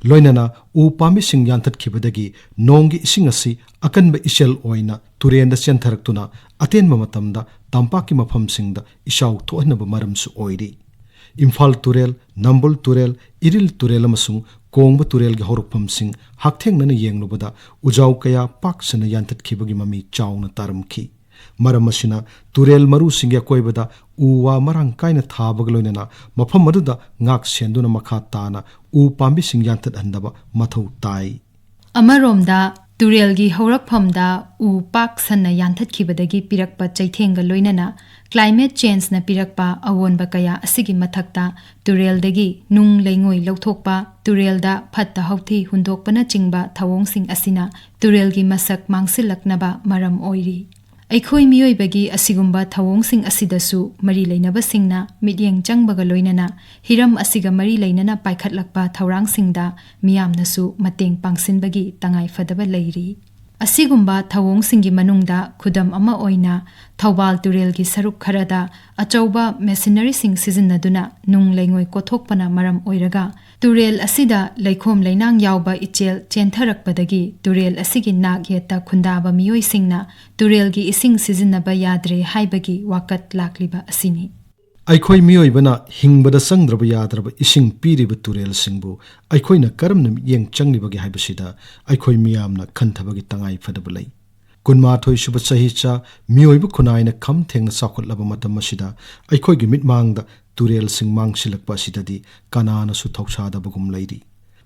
ꯂꯣꯏꯅꯅ ꯎ ꯄꯥꯝꯕꯤꯁꯤꯡ ꯌꯥꯟꯊꯠꯈꯤꯕꯗꯒꯤ ꯅꯣꯡꯒꯤ ꯏꯁꯤꯡ ꯑꯁꯤ ꯑꯀꯟꯕ ꯏꯆꯦꯜ ꯑꯣꯏꯅ ꯇꯨꯔꯦꯟꯗ ꯆꯦꯟꯊꯔꯛꯇꯨꯅ ꯑꯇꯦꯟꯕ ꯃꯇꯝꯗ ꯇꯝꯄꯥꯛꯀꯤ ꯃꯐꯝꯁꯤꯡꯗ ꯏꯆꯥꯎ ꯊꯣꯛꯍꯟꯅꯕ ꯃꯔꯝꯁꯨ ꯑꯣꯏꯔꯤ꯫ ꯏꯝꯐꯥꯜ ꯇꯨꯔꯦꯜ, ꯅꯝꯕꯨꯜ ꯇꯨꯔꯦꯜ, ꯏꯔꯤꯜ ꯇꯨꯔꯦꯜ ꯑꯃꯁꯨꯡ ꯀꯣꯡꯕ ꯇꯨꯔꯦꯜꯒꯤ ꯍꯧꯔꯛꯐꯝꯁꯤꯡ ꯍꯛꯊꯦꯡꯅꯅ ꯌꯦꯡꯂꯨꯕꯗ ꯎꯖꯥꯎ ꯀꯌꯥ ꯄꯥꯛ ꯁꯟꯅ ꯌꯥꯟꯊꯠꯈꯤꯕꯒꯤ ꯃꯃꯤ ꯆꯥꯎꯅ ꯇꯥꯔꯝꯈꯤ꯫ ꯃꯔꯝ ꯑꯁꯤꯅ ꯇꯨꯔꯦꯜ ꯃꯔꯨꯁꯤꯡꯒꯤ ꯑꯀꯣꯏꯕꯗ ꯎ ꯋꯥ ꯃꯔꯥꯡ ꯀꯥꯏꯅ ꯊꯥꯕꯒ ꯂꯣꯏꯅꯅ ꯃꯐꯝ ꯑꯗꯨꯗ ꯉꯥꯛ ꯁꯦꯟꯗꯨꯅ ꯃꯈꯥ ꯇꯥꯅ ꯎ ꯄꯥꯝꯕꯤꯁꯤꯡ ꯌꯥꯟꯊꯠꯍꯟꯗꯕ ꯃꯊꯧ ꯇꯥꯏ꯫ ꯑꯃꯔꯣꯝꯗ, ꯇꯨꯔꯦꯜꯒꯤ ꯍꯧꯔꯛꯐꯝꯗ ꯎ ꯄꯥꯛ ꯁꯟꯅ ꯌꯥꯟꯊꯠꯈꯤꯕꯗꯒꯤ ꯄꯤꯔꯛꯄ ꯆꯩꯊꯦꯡꯒ ꯂꯣꯏꯅꯅ climate changeꯅ ꯄꯤꯔꯛꯄ ꯑꯑꯣꯟꯕ ꯀꯌꯥ ꯑꯁꯤꯒꯤ ꯃꯊꯛꯇ, ꯇꯨꯔꯦꯜꯗꯒꯤ ꯅꯨꯡ ꯂꯩꯉꯣꯏ ꯂꯧꯊꯣꯛꯄ, ꯇꯨꯔꯦꯜꯗ ꯐꯠꯇ ꯍꯥꯎꯊꯤ ꯍꯨꯟꯗꯣꯛꯄꯅꯆꯤꯡꯕ ꯊꯧꯑꯣꯡꯁꯤꯡ ꯑꯁꯤꯅ ꯇꯨꯔꯦꯜꯒꯤ ꯃꯁꯛ ꯃꯥꯡꯁꯤꯜꯂꯛꯅꯕ ꯃꯔꯝ ꯑꯣꯏꯔꯤ꯫ ꯑꯩꯈꯣꯏ ꯃꯤꯑꯣꯏꯕꯒꯤ ꯑꯁꯤꯒꯨꯝꯕ ꯊꯧꯑꯣꯡꯁꯤꯡ ꯑꯁꯤꯗꯁꯨ ꯃꯔꯤ ꯂꯩꯅꯕꯁꯤꯡꯅ ꯃꯤꯠꯌꯦꯡ ꯆꯪꯕꯒ ꯂꯣꯏꯅꯅ ꯍꯤꯔꯝ ꯑꯁꯤꯒ ꯃꯔꯤ ꯂꯩꯅꯅ ꯄꯥꯏꯈꯠꯂꯛꯄ ꯊꯧꯔꯥꯡꯁꯤꯡꯗ ꯃꯤꯌꯥꯝꯅꯁꯨ ꯃꯇꯦꯡ ꯄꯥꯡꯁꯤꯟꯕꯒꯤ ꯇꯉꯥꯏꯐꯗꯕ ꯂꯩꯔꯤ꯫ ꯑꯁꯤꯒꯨꯝꯕ ꯊꯧꯑꯣꯡꯁꯤꯡꯒꯤ ꯃꯅꯨꯡꯗ ꯈꯨꯗꯝ ꯑꯃ ꯑꯣꯏꯅ, ꯊꯧꯕꯥꯜ ꯇꯨꯔꯦꯜꯒꯤ ꯁꯔꯨꯛ ꯈꯔꯗ ꯑꯆꯧꯕ ꯃꯦꯁꯤꯅꯔꯤꯁꯤꯡ ꯁꯤꯖꯤꯟꯅꯗꯨꯅ ꯅꯨꯡ ꯂꯩꯉꯣꯏ ꯀꯣꯊꯣꯛꯄꯅ ꯃꯔꯝ ꯑꯣꯏꯔꯒ, ꯇꯨꯔꯦꯜ ꯑꯁꯤꯗ ꯂꯩꯈꯣꯝ ꯂꯩꯅꯥꯡ ꯌꯥꯎꯕ ꯏꯆꯦꯜ ꯆꯦꯟꯊꯔꯛꯄꯗꯒꯤ ꯇꯨꯔꯦꯜ ꯑꯁꯤꯒꯤ ꯅꯥꯛ ꯌꯦꯠꯇ ꯈꯨꯟꯗꯥꯕ ꯃꯤꯑꯣꯏꯁꯤꯡꯅ ꯇꯨꯔꯦꯜꯒꯤ ꯏꯁꯤꯡ ꯁꯤꯖꯤꯟꯅꯕ ꯌꯥꯗ꯭ꯔꯦ ꯍꯥꯏꯕꯒꯤ ꯋꯥꯀꯠ ꯂꯥꯛꯂꯤꯕ ꯑꯁꯤꯅꯤ꯫ ꯑꯩꯈꯣꯏ ꯃꯤꯑꯣꯏꯕꯅ ꯍꯤꯡꯕꯗ ꯆꯪꯗ꯭ꯔꯕ ꯌꯥꯗ꯭ꯔꯕ ꯏꯁꯤꯡ ꯄꯤꯔꯤꯕ ꯇꯨꯔꯦꯜꯁꯤꯡꯕꯨ ꯑꯩꯈꯣꯏꯅ ꯀꯔꯝꯅ ꯃꯤꯠꯌꯦꯡ ꯆꯪꯂꯤꯕꯒꯦ ꯍꯥꯏꯕꯁꯤꯗ ꯑꯩꯈꯣꯏ ꯃꯤꯌꯥꯝꯅ ꯈꯟꯊꯕꯒꯤ ꯇꯉꯥꯏ ꯐꯗꯕ ꯂꯩ꯫ ꯀꯨꯟꯃꯥꯊꯣꯏ ꯁꯨꯕ ꯆꯍꯤꯆꯥ ꯃꯤꯑꯣꯏꯕ ꯈꯨꯟꯅꯥꯏꯅ ꯈꯝ ꯊꯦꯡꯅ ꯆꯥꯎꯈꯠꯂꯕ ꯃꯇꯝ ꯑꯁꯤꯗ ꯑꯩꯈꯣꯏꯒꯤ ꯃꯤꯠꯃꯥꯡꯗ ꯇꯨꯔꯦꯜꯁꯤꯡ ꯃꯥꯡꯁꯤꯜꯂꯛꯄ ꯑꯁꯤꯗꯗꯤ ꯀꯅꯥꯅꯁꯨ ꯊꯧꯁꯥꯗꯕꯒꯨꯝ ꯂꯩꯔꯤ꯫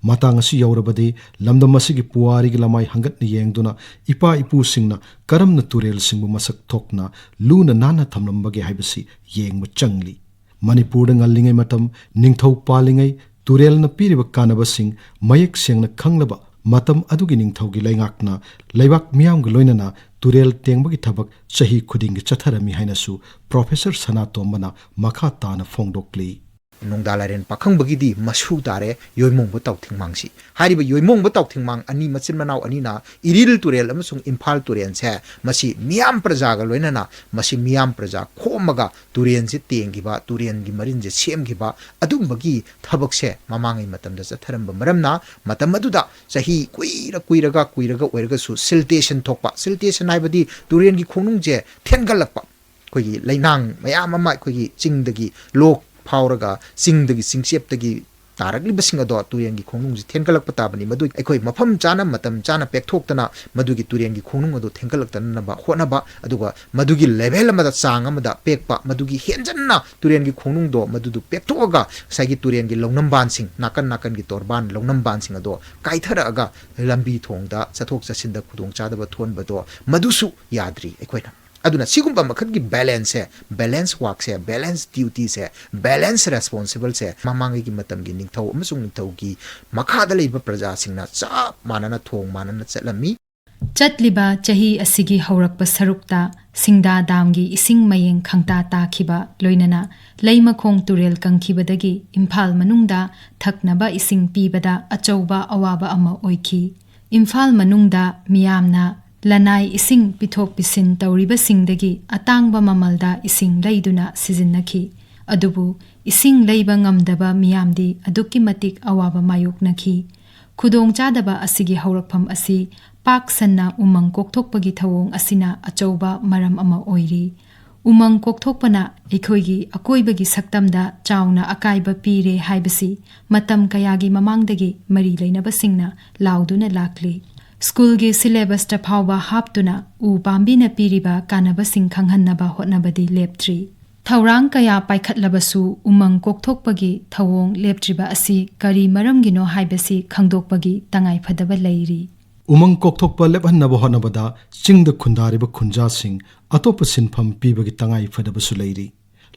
ꯃꯇꯥꯡ ꯑꯁꯤ ꯌꯧꯔꯕꯗꯤ ꯂꯝꯗꯝ ꯑꯁꯤꯒꯤ ꯄꯨꯋꯥꯔꯤꯒꯤ ꯂꯃꯥꯏ ꯍꯪꯒꯠꯅ ꯌꯦꯡꯗꯨꯅ ꯏꯄꯥ ꯏꯄꯨꯁꯤꯡꯅ ꯀꯔꯝꯅ ꯇꯨꯔꯦꯜꯁꯤꯡꯕꯨ ꯃꯁꯛ ꯊꯣꯛꯅ ꯂꯨꯅ ꯅꯥꯟꯅ ꯊꯝꯂꯝꯕꯒꯦ ꯍꯥꯏꯕꯁꯤ ꯌꯦꯡꯕ ꯆꯪꯂꯤ꯫ ꯃꯅꯤꯄꯨꯔꯗ ꯉꯜꯂꯤꯉꯩ ꯃꯇꯝ, ꯅꯤꯡꯊꯧ ꯄꯥꯜꯂꯤꯉꯩ ꯇꯨꯔꯦꯜꯅ ꯄꯤꯔꯤꯕ ꯀꯥꯟꯅꯕꯁꯤꯡ ꯃꯌꯦꯛ ꯁꯦꯡꯅ ꯈꯪꯂꯕ ꯃꯇꯝ ꯑꯗꯨꯒꯤ ꯅꯤꯡꯊꯧꯒꯤ ꯂꯩꯉꯥꯛꯅ ꯂꯩꯕꯥꯛ ꯃꯤꯌꯥꯝꯒ ꯂꯣꯏꯅꯅ ꯇꯨꯔꯦꯜ ꯇꯦꯡꯕꯒꯤ ꯊꯕꯛ ꯆꯍꯤ ꯈꯨꯗꯤꯡꯒꯤ ꯆꯠꯊꯔꯝꯃꯤ ꯍꯥꯏꯅꯁꯨ ꯄ꯭ꯔꯣꯐꯦꯁꯔ ꯁꯅꯥꯇꯣꯝꯕꯅ ꯃꯈꯥ ꯇꯥꯅ ꯐꯣꯡꯗꯣꯛꯂꯤ꯫ ꯅꯣꯡꯗꯥ ꯂꯥꯏꯔꯦꯟ ꯄꯥꯈꯪꯕꯒꯤꯗꯤ ꯃꯁꯨ ꯇꯥꯔꯦ ꯌꯣꯏꯃꯣꯡꯕ ꯇꯥꯎꯊꯤꯡꯃꯥꯡꯁꯤ꯫ ꯍꯥꯏꯔꯤꯕ ꯌꯣꯏꯃꯣꯡꯕ ꯇꯥꯎꯊꯤꯡꯃꯥꯡ ꯑꯅꯤ, ꯃꯆꯤꯟ ꯃꯅꯥꯎ ꯑꯅꯤꯅ ꯏꯔꯤꯜ ꯇꯨꯔꯦꯜ ꯑꯃꯁꯨꯡ ꯏꯝꯐꯥꯜ ꯇꯨꯔꯦꯜꯁꯦ, ꯃꯁꯤ ꯃꯤꯌꯥꯝ ꯄ꯭ꯔꯖꯥꯒ ꯂꯣꯏꯅꯅ, ꯃꯁꯤ ꯃꯤꯌꯥꯝ ꯄ꯭ꯔꯖꯥ ꯈꯣꯝꯃꯒ ꯇꯨꯔꯦꯜꯁꯦ ꯇꯦꯡꯈꯤꯕ, ꯇꯨꯔꯦꯜꯒꯤ ꯃꯔꯤꯟꯁꯦ ꯁꯦꯝꯈꯤꯕ, ꯑꯗꯨꯝꯕꯒꯤ ꯊꯕꯛꯁꯦ ꯃꯃꯥꯡꯉꯩ ꯃꯇꯝꯗ ꯆꯠꯊꯔꯝꯕ ꯃꯔꯝꯅ, ꯃꯇꯝ ꯑꯗꯨꯗ ꯆꯍꯤ ꯀꯨꯏꯔ ꯀꯨꯏꯔꯒ ꯀꯨꯏꯔꯒ ꯑꯣꯏꯔꯒꯁꯨ siltation ꯊꯣꯛꯄ, siltation ꯍꯥꯏꯕꯗꯤ ꯇꯨꯔꯦꯜꯒꯤ ꯈꯣꯡꯅꯨꯡꯁꯦ ꯊꯦꯟꯒꯠꯂꯛꯄ, ꯑꯩꯈꯣꯏꯒꯤ ꯂꯩꯅꯥꯡ ꯃꯌꯥꯝ ꯑꯃ ꯑꯩꯈꯣꯏꯒꯤ ꯆꯤꯡꯗꯒꯤ ꯂꯣꯛ ꯐꯥꯎꯔꯒ, ꯆꯤꯡꯗꯒꯤ, ꯆꯤꯡꯆꯦꯞꯇꯒꯤ ꯇꯥꯔꯛꯂꯤꯕꯁꯤꯡ ꯑꯗꯣ ꯇꯨꯔꯦꯜꯒꯤ ꯈꯣꯡꯅꯨꯡꯁꯤ ꯊꯦꯟꯒꯠꯂꯛꯄ ꯇꯥꯕꯅꯤ꯫ ꯃꯗꯨ ꯑꯩꯈꯣꯏ ꯃꯐꯝ ꯆꯥꯅ, ꯃꯇꯝ ꯆꯥꯅ ꯄꯦꯛꯊꯣꯛꯇꯅ ꯃꯗꯨꯒꯤ ꯇꯨꯔꯦꯜꯒꯤ ꯈꯣꯡꯅꯨꯡ ꯑꯗꯨ ꯊꯦꯟꯒꯠꯂꯛꯇꯅꯕ ꯍꯣꯠꯅꯕ, ꯑꯗꯨꯒ ꯃꯗꯨꯒꯤ level ꯑꯃꯗ, ꯆꯥꯡ ꯑꯃꯗ ꯄꯦꯛꯄ, ꯃꯗꯨꯒꯤ ꯍꯦꯟꯖꯟꯅ ꯇꯨꯔꯦꯜꯒꯤ ꯈꯣꯡꯅꯨꯡꯗꯣ ꯃꯗꯨꯗꯨ ꯄꯦꯛꯊꯣꯛꯑꯒ ꯉꯁꯥꯏꯒꯤ ꯇꯨꯔꯦꯜꯒꯤ ꯂꯧꯅꯝꯕꯥꯟꯁꯤꯡ, ꯅꯥꯀꯟ ꯅꯥꯀꯟꯒꯤ ꯇꯣꯔꯕꯥꯟ ꯂꯧꯅꯝꯕꯥꯟꯁꯤꯡ ꯑꯗꯣ ꯀꯥꯏꯊꯔꯛꯑꯒ ꯂꯝꯕꯤ ꯊꯣꯡꯗ ꯆꯠꯊꯣꯛ ꯆꯠꯁꯤꯟꯗ ꯈꯨꯗꯣꯡꯆꯥꯗꯕ ꯊꯣꯛꯍꯟꯕꯗꯣ, ꯃꯗꯨꯁꯨ ꯌꯥꯗ꯭ꯔꯤ ꯑꯩꯈꯣꯏꯅ꯫ ꯑꯗꯨꯅ ꯁꯤꯒꯨꯝꯕ ꯃꯈꯜꯒꯤ balance ꯁꯦ, balance work ꯁꯦ, balance duty ꯁꯦ, balance responsible ꯁꯦ ꯃꯃꯥꯡꯉꯩꯒꯤ ꯃꯇꯝꯒꯤ ꯅꯤꯡꯊꯧ ꯑꯃꯁꯨꯡ ꯅꯤꯡꯊꯧꯒꯤ ꯃꯈꯥꯗ ꯂꯩꯕ ꯄ꯭ꯔꯖꯥꯁꯤꯡꯅ ꯆꯞ ꯃꯥꯟꯅꯅ, ꯊꯣꯡ ꯃꯥꯟꯅꯅ ꯆꯠꯂꯝꯃꯤ꯫ ꯆꯠꯂꯤꯕ ꯆꯍꯤ ꯑꯁꯤꯒꯤ ꯍꯧꯔꯛꯄ ꯁꯔꯨꯛꯇ ꯁꯤꯡꯗꯥ ꯗꯥꯝꯒꯤ ꯏꯁꯤꯡ ꯃꯌꯦꯡ ꯈꯪꯇꯥ ꯇꯥꯈꯤꯕ, ꯂꯣꯏꯅꯅ ꯂꯩꯃꯈꯣꯡ ꯇꯨꯔꯦꯜ ꯀꯪꯈꯤꯕꯗꯒꯤ ꯏꯝꯐꯥꯜ ꯃꯅꯨꯡꯗ ꯊꯛꯅꯕ ꯏꯁꯤꯡ ꯄꯤꯕꯗ ꯑꯆꯧꯕ ꯑꯋꯥꯕ ꯑꯃ ꯑꯣꯏꯈꯤ꯫ ꯏꯝꯐꯥꯜ ꯃꯅꯨꯡꯗ ꯃꯤꯌꯥꯝꯅ ꯂꯅꯥꯏ ꯏꯁꯤꯡ ꯄꯤꯊꯣꯛ ꯄꯤꯁꯤꯟ ꯇꯧꯔꯤꯕꯁꯤꯡꯗꯒꯤ ꯑꯇꯥꯡꯕ ꯃꯃꯜꯗ ꯏꯁꯤꯡ ꯂꯩꯗꯨꯅ ꯁꯤꯖꯤꯟꯅꯈꯤ꯫ ꯑꯗꯨꯕꯨ ꯏꯁꯤꯡ ꯂꯩꯕ ꯉꯝꯗꯕ ꯃꯤꯌꯥꯝꯗꯤ ꯑꯗꯨꯛꯀꯤ ꯃꯇꯤꯛ ꯑꯋꯥꯕ ꯃꯥꯌꯣꯛꯅꯈꯤ꯫ ꯈꯨꯗꯣꯡꯆꯥꯗꯕ ꯑꯁꯤꯒꯤ ꯍꯧꯔꯛꯐꯝ ꯑꯁꯤ ꯄꯥꯛ ꯁꯟꯅ ꯎꯃꯪ ꯀꯣꯛꯊꯣꯛꯄꯒꯤ ꯊꯧꯑꯣꯡ ꯑꯁꯤꯅ ꯑꯆꯧꯕ ꯃꯔꯝ ꯑꯃ ꯑꯣꯏꯔꯤ꯫ ꯎꯃꯪ ꯀꯣꯛꯊꯣꯛꯄꯅ ꯑꯩꯈꯣꯏꯒꯤ ꯑꯀꯣꯏꯕꯒꯤ ꯁꯛꯇꯝꯗ ꯆꯥꯎꯅ ꯑꯀꯥꯏꯕ ꯄꯤꯔꯦ ꯍꯥꯏꯕꯁꯤ ꯃꯇꯝ ꯀꯌꯥꯒꯤ ꯃꯃꯥꯡꯗꯒꯤ ꯃꯔꯤ ꯂꯩꯅꯕꯁꯤꯡꯅ ꯂꯥꯎꯗꯨꯅ ꯂꯥꯛꯂꯤ꯫ ꯁ꯭ꯀꯨꯜꯒꯤ syllabus ꯇ ꯐꯥꯎꯕ ꯍꯥꯞꯇꯨꯅ ꯎ ꯄꯥꯝꯕꯤꯅ ꯄꯤꯔꯤꯕ ꯀꯥꯟꯅꯕꯁꯤꯡ ꯈꯪꯍꯟꯅꯕ ꯍꯣꯠꯅꯕꯗꯤ ꯂꯦꯞꯇ꯭ꯔꯤ꯫ ꯊꯧꯔꯥꯡ ꯀꯌꯥ ꯄꯥꯏꯈꯠꯂꯕꯁꯨ ꯎꯃꯪ ꯀꯣꯛꯊꯣꯛꯄꯒꯤ ꯊꯧꯑꯣꯡ ꯂꯦꯞꯇ꯭ꯔꯤꯕ ꯑꯁꯤ ꯀꯔꯤ ꯃꯔꯝꯒꯤꯅꯣ ꯍꯥꯏꯕꯁꯤ ꯈꯪꯗꯣꯛꯄꯒꯤ ꯇꯉꯥꯏꯐꯗꯕ ꯂꯩꯔꯤ꯫ ꯎꯃꯪ ꯀꯣꯛꯊꯣꯛꯄ ꯂꯦꯞꯍꯟꯅꯕ ꯍꯣꯠꯅꯕꯗ ꯆꯤꯡꯗ ꯈꯨꯟꯗꯥꯔꯤꯕ ꯈꯨꯟꯖꯥꯁꯤꯡ ꯑꯇꯣꯞꯄ ꯁꯤꯟꯐꯝ ꯄꯤꯕꯒꯤ ꯇꯉꯥꯏꯐꯗꯕꯁꯨ ꯂꯩꯔꯤ꯫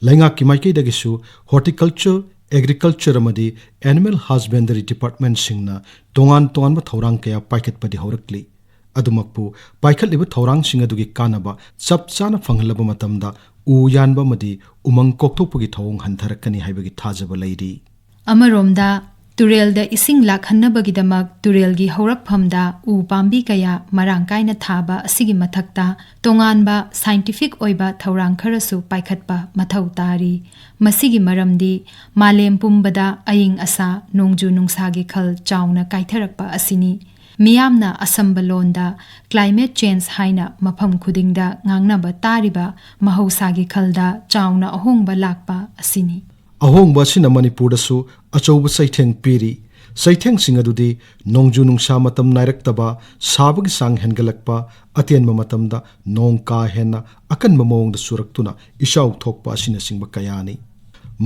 ꯂꯩꯉꯥꯛꯀꯤ ꯃꯥꯏꯀꯩꯗꯒꯤꯁꯨ horticulture, agriculture ꯑꯃꯗꯤ animal husbandry department ꯁꯤꯡꯅ ꯇꯣꯉꯥꯟ ꯇꯣꯉꯥꯟꯕ ꯊꯧꯔꯥꯡ ꯀꯌꯥ ꯄꯥꯏꯈꯠꯄꯗꯤ ꯍꯧꯔꯛꯂꯤ꯫ ꯑꯗꯨꯃꯛꯄꯨ ꯄꯥꯏꯈꯠꯂꯤꯕ ꯊꯧꯔꯥꯡꯁꯤꯡ ꯑꯗꯨꯒꯤ ꯀꯥꯟꯅꯕ ꯆꯞ ꯆꯥꯅ ꯐꯪꯍꯜꯂꯕ ꯃꯇꯝꯗ ꯎ ꯌꯥꯟꯕ ꯑꯃꯗꯤ ꯎꯃꯪ ꯀꯣꯛꯊꯣꯛꯄꯒꯤ ꯊꯧꯑꯣꯡ ꯍꯟꯊꯔꯛꯀꯅꯤ ꯍꯥꯏꯕꯒꯤ ꯊꯥꯖꯕ ꯂꯩꯔꯤ꯫ ꯑꯃꯔꯣꯝꯗ, ꯇꯨꯔꯦꯜꯗ ꯏꯁꯤꯡ ꯂꯥꯛꯍꯟꯅꯕꯒꯤꯗꯃꯛ ꯇꯨꯔꯦꯜꯒꯤ ꯍꯧꯔꯛꯐꯝꯗ ꯎ ꯄꯥꯝꯕꯤ ꯀꯌꯥ ꯃꯔꯥꯡ ꯀꯥꯏꯅ ꯊꯥꯕ ꯑꯁꯤꯒꯤ ꯃꯊꯛꯇ, ꯇꯣꯉꯥꯟꯕ scientific ꯑꯣꯏꯕ ꯊꯧꯔꯥꯡ ꯈꯔꯁꯨ ꯄꯥꯏꯈꯠꯄ ꯃꯊꯧ ꯇꯥꯔꯤ꯫ ꯃꯁꯤꯒꯤ ꯃꯔꯝꯗꯤ, ꯃꯥꯂꯦꯝ ꯄꯨꯝꯕꯗ ꯑꯏꯪ ꯑꯁꯥ, ꯅꯣꯡꯖꯨ ꯅꯨꯡꯁꯥꯒꯤ ꯈꯜ ꯆꯥꯎꯅ ꯀꯥꯏꯊꯔꯛꯄ ꯑꯁꯤꯅꯤ꯫ ꯃꯤꯌꯥꯝꯅ ꯑꯁꯝꯕ ꯂꯣꯟꯗ climate change ꯍꯥꯏꯅ ꯃꯐꯝ ꯈꯨꯗꯤꯡꯗ ꯉꯥꯡꯅꯕ ꯇꯥꯔꯤꯕ ꯃꯍꯧꯁꯥꯒꯤ ꯈꯜꯗ ꯆꯥꯎꯅ ꯑꯍꯣꯡꯕ ꯂꯥꯛꯄ ꯑꯁꯤꯅꯤ꯫ ꯑꯍꯣꯡꯕ ꯑꯁꯤꯅ ꯃꯅꯤꯄꯨꯔꯗꯁꯨ ꯑꯆꯧꯕ ꯆꯩꯊꯦꯡ ꯄꯤꯔꯤ꯫ ꯆꯩꯊꯦꯡꯁꯤꯡ ꯑꯗꯨꯗꯤ ꯅꯣꯡꯖꯨ ꯅꯨꯡꯁꯥ ꯃꯇꯝ ꯅꯥꯏꯔꯛꯇꯕ, ꯁꯥꯕꯒꯤ ꯆꯥꯡ ꯍꯦꯟꯒꯠꯂꯛꯄ, ꯑꯇꯦꯟꯕ ꯃꯇꯝꯗ ꯅꯣꯡ ꯀꯥ ꯍꯦꯟꯅ ꯑꯀꯟꯕ ꯃꯑꯣꯡꯗ ꯆꯨꯔꯛꯇꯨꯅ ꯏꯆꯥꯎ ꯊꯣꯛꯄ ꯑꯁꯤꯅꯆꯤꯡꯕ ꯀꯌꯥꯅꯤ꯫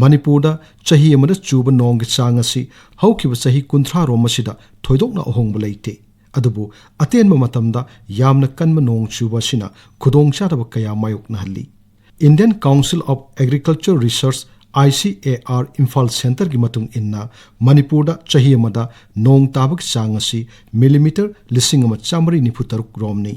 ꯃꯅꯤꯄꯨꯔꯗ ꯆꯍꯤ ꯑꯃꯗ ꯆꯨꯕ ꯅꯣꯡꯒꯤ ꯆꯥꯡ ꯑꯁꯤ ꯍꯧꯈꯤꯕ ꯆꯍꯤ ꯀꯨꯟꯊ꯭ꯔꯥ ꯔꯣꯝ ꯑꯁꯤꯗ ꯊꯣꯏꯗꯣꯛꯅ ꯑꯍꯣꯡꯕ ꯂꯩꯇꯦ꯫ ꯑꯗꯨꯕꯨ ꯑꯇꯦꯟꯕ ꯃꯇꯝꯗ ꯌꯥꯝꯅ ꯀꯟꯕ ꯅꯣꯡ ꯆꯨꯕ ꯑꯁꯤꯅ ꯈꯨꯗꯣꯡꯆꯥꯗꯕ ꯀꯌꯥ ꯃꯥꯌꯣꯛꯅꯍꯜꯂꯤ꯫ Indian Council of Agriculture Research, I C A R, Imphal ꯁꯦꯟꯇꯔꯒꯤ ꯃꯇꯨꯡ ꯏꯟꯅ, ꯃꯅꯤꯄꯨꯔꯗ ꯆꯍꯤ ꯑꯃꯗ ꯅꯣꯡ ꯇꯥꯕꯒꯤ ꯆꯥꯡ ꯑꯁꯤ ꯃꯤꯂꯤꯃꯤꯇꯔ ꯂꯤꯁꯤꯡ ꯑꯃ ꯆꯥꯃꯔꯤ ꯅꯤꯐꯨ ꯇꯔꯨꯛ ꯔꯣꯝꯅꯤ꯫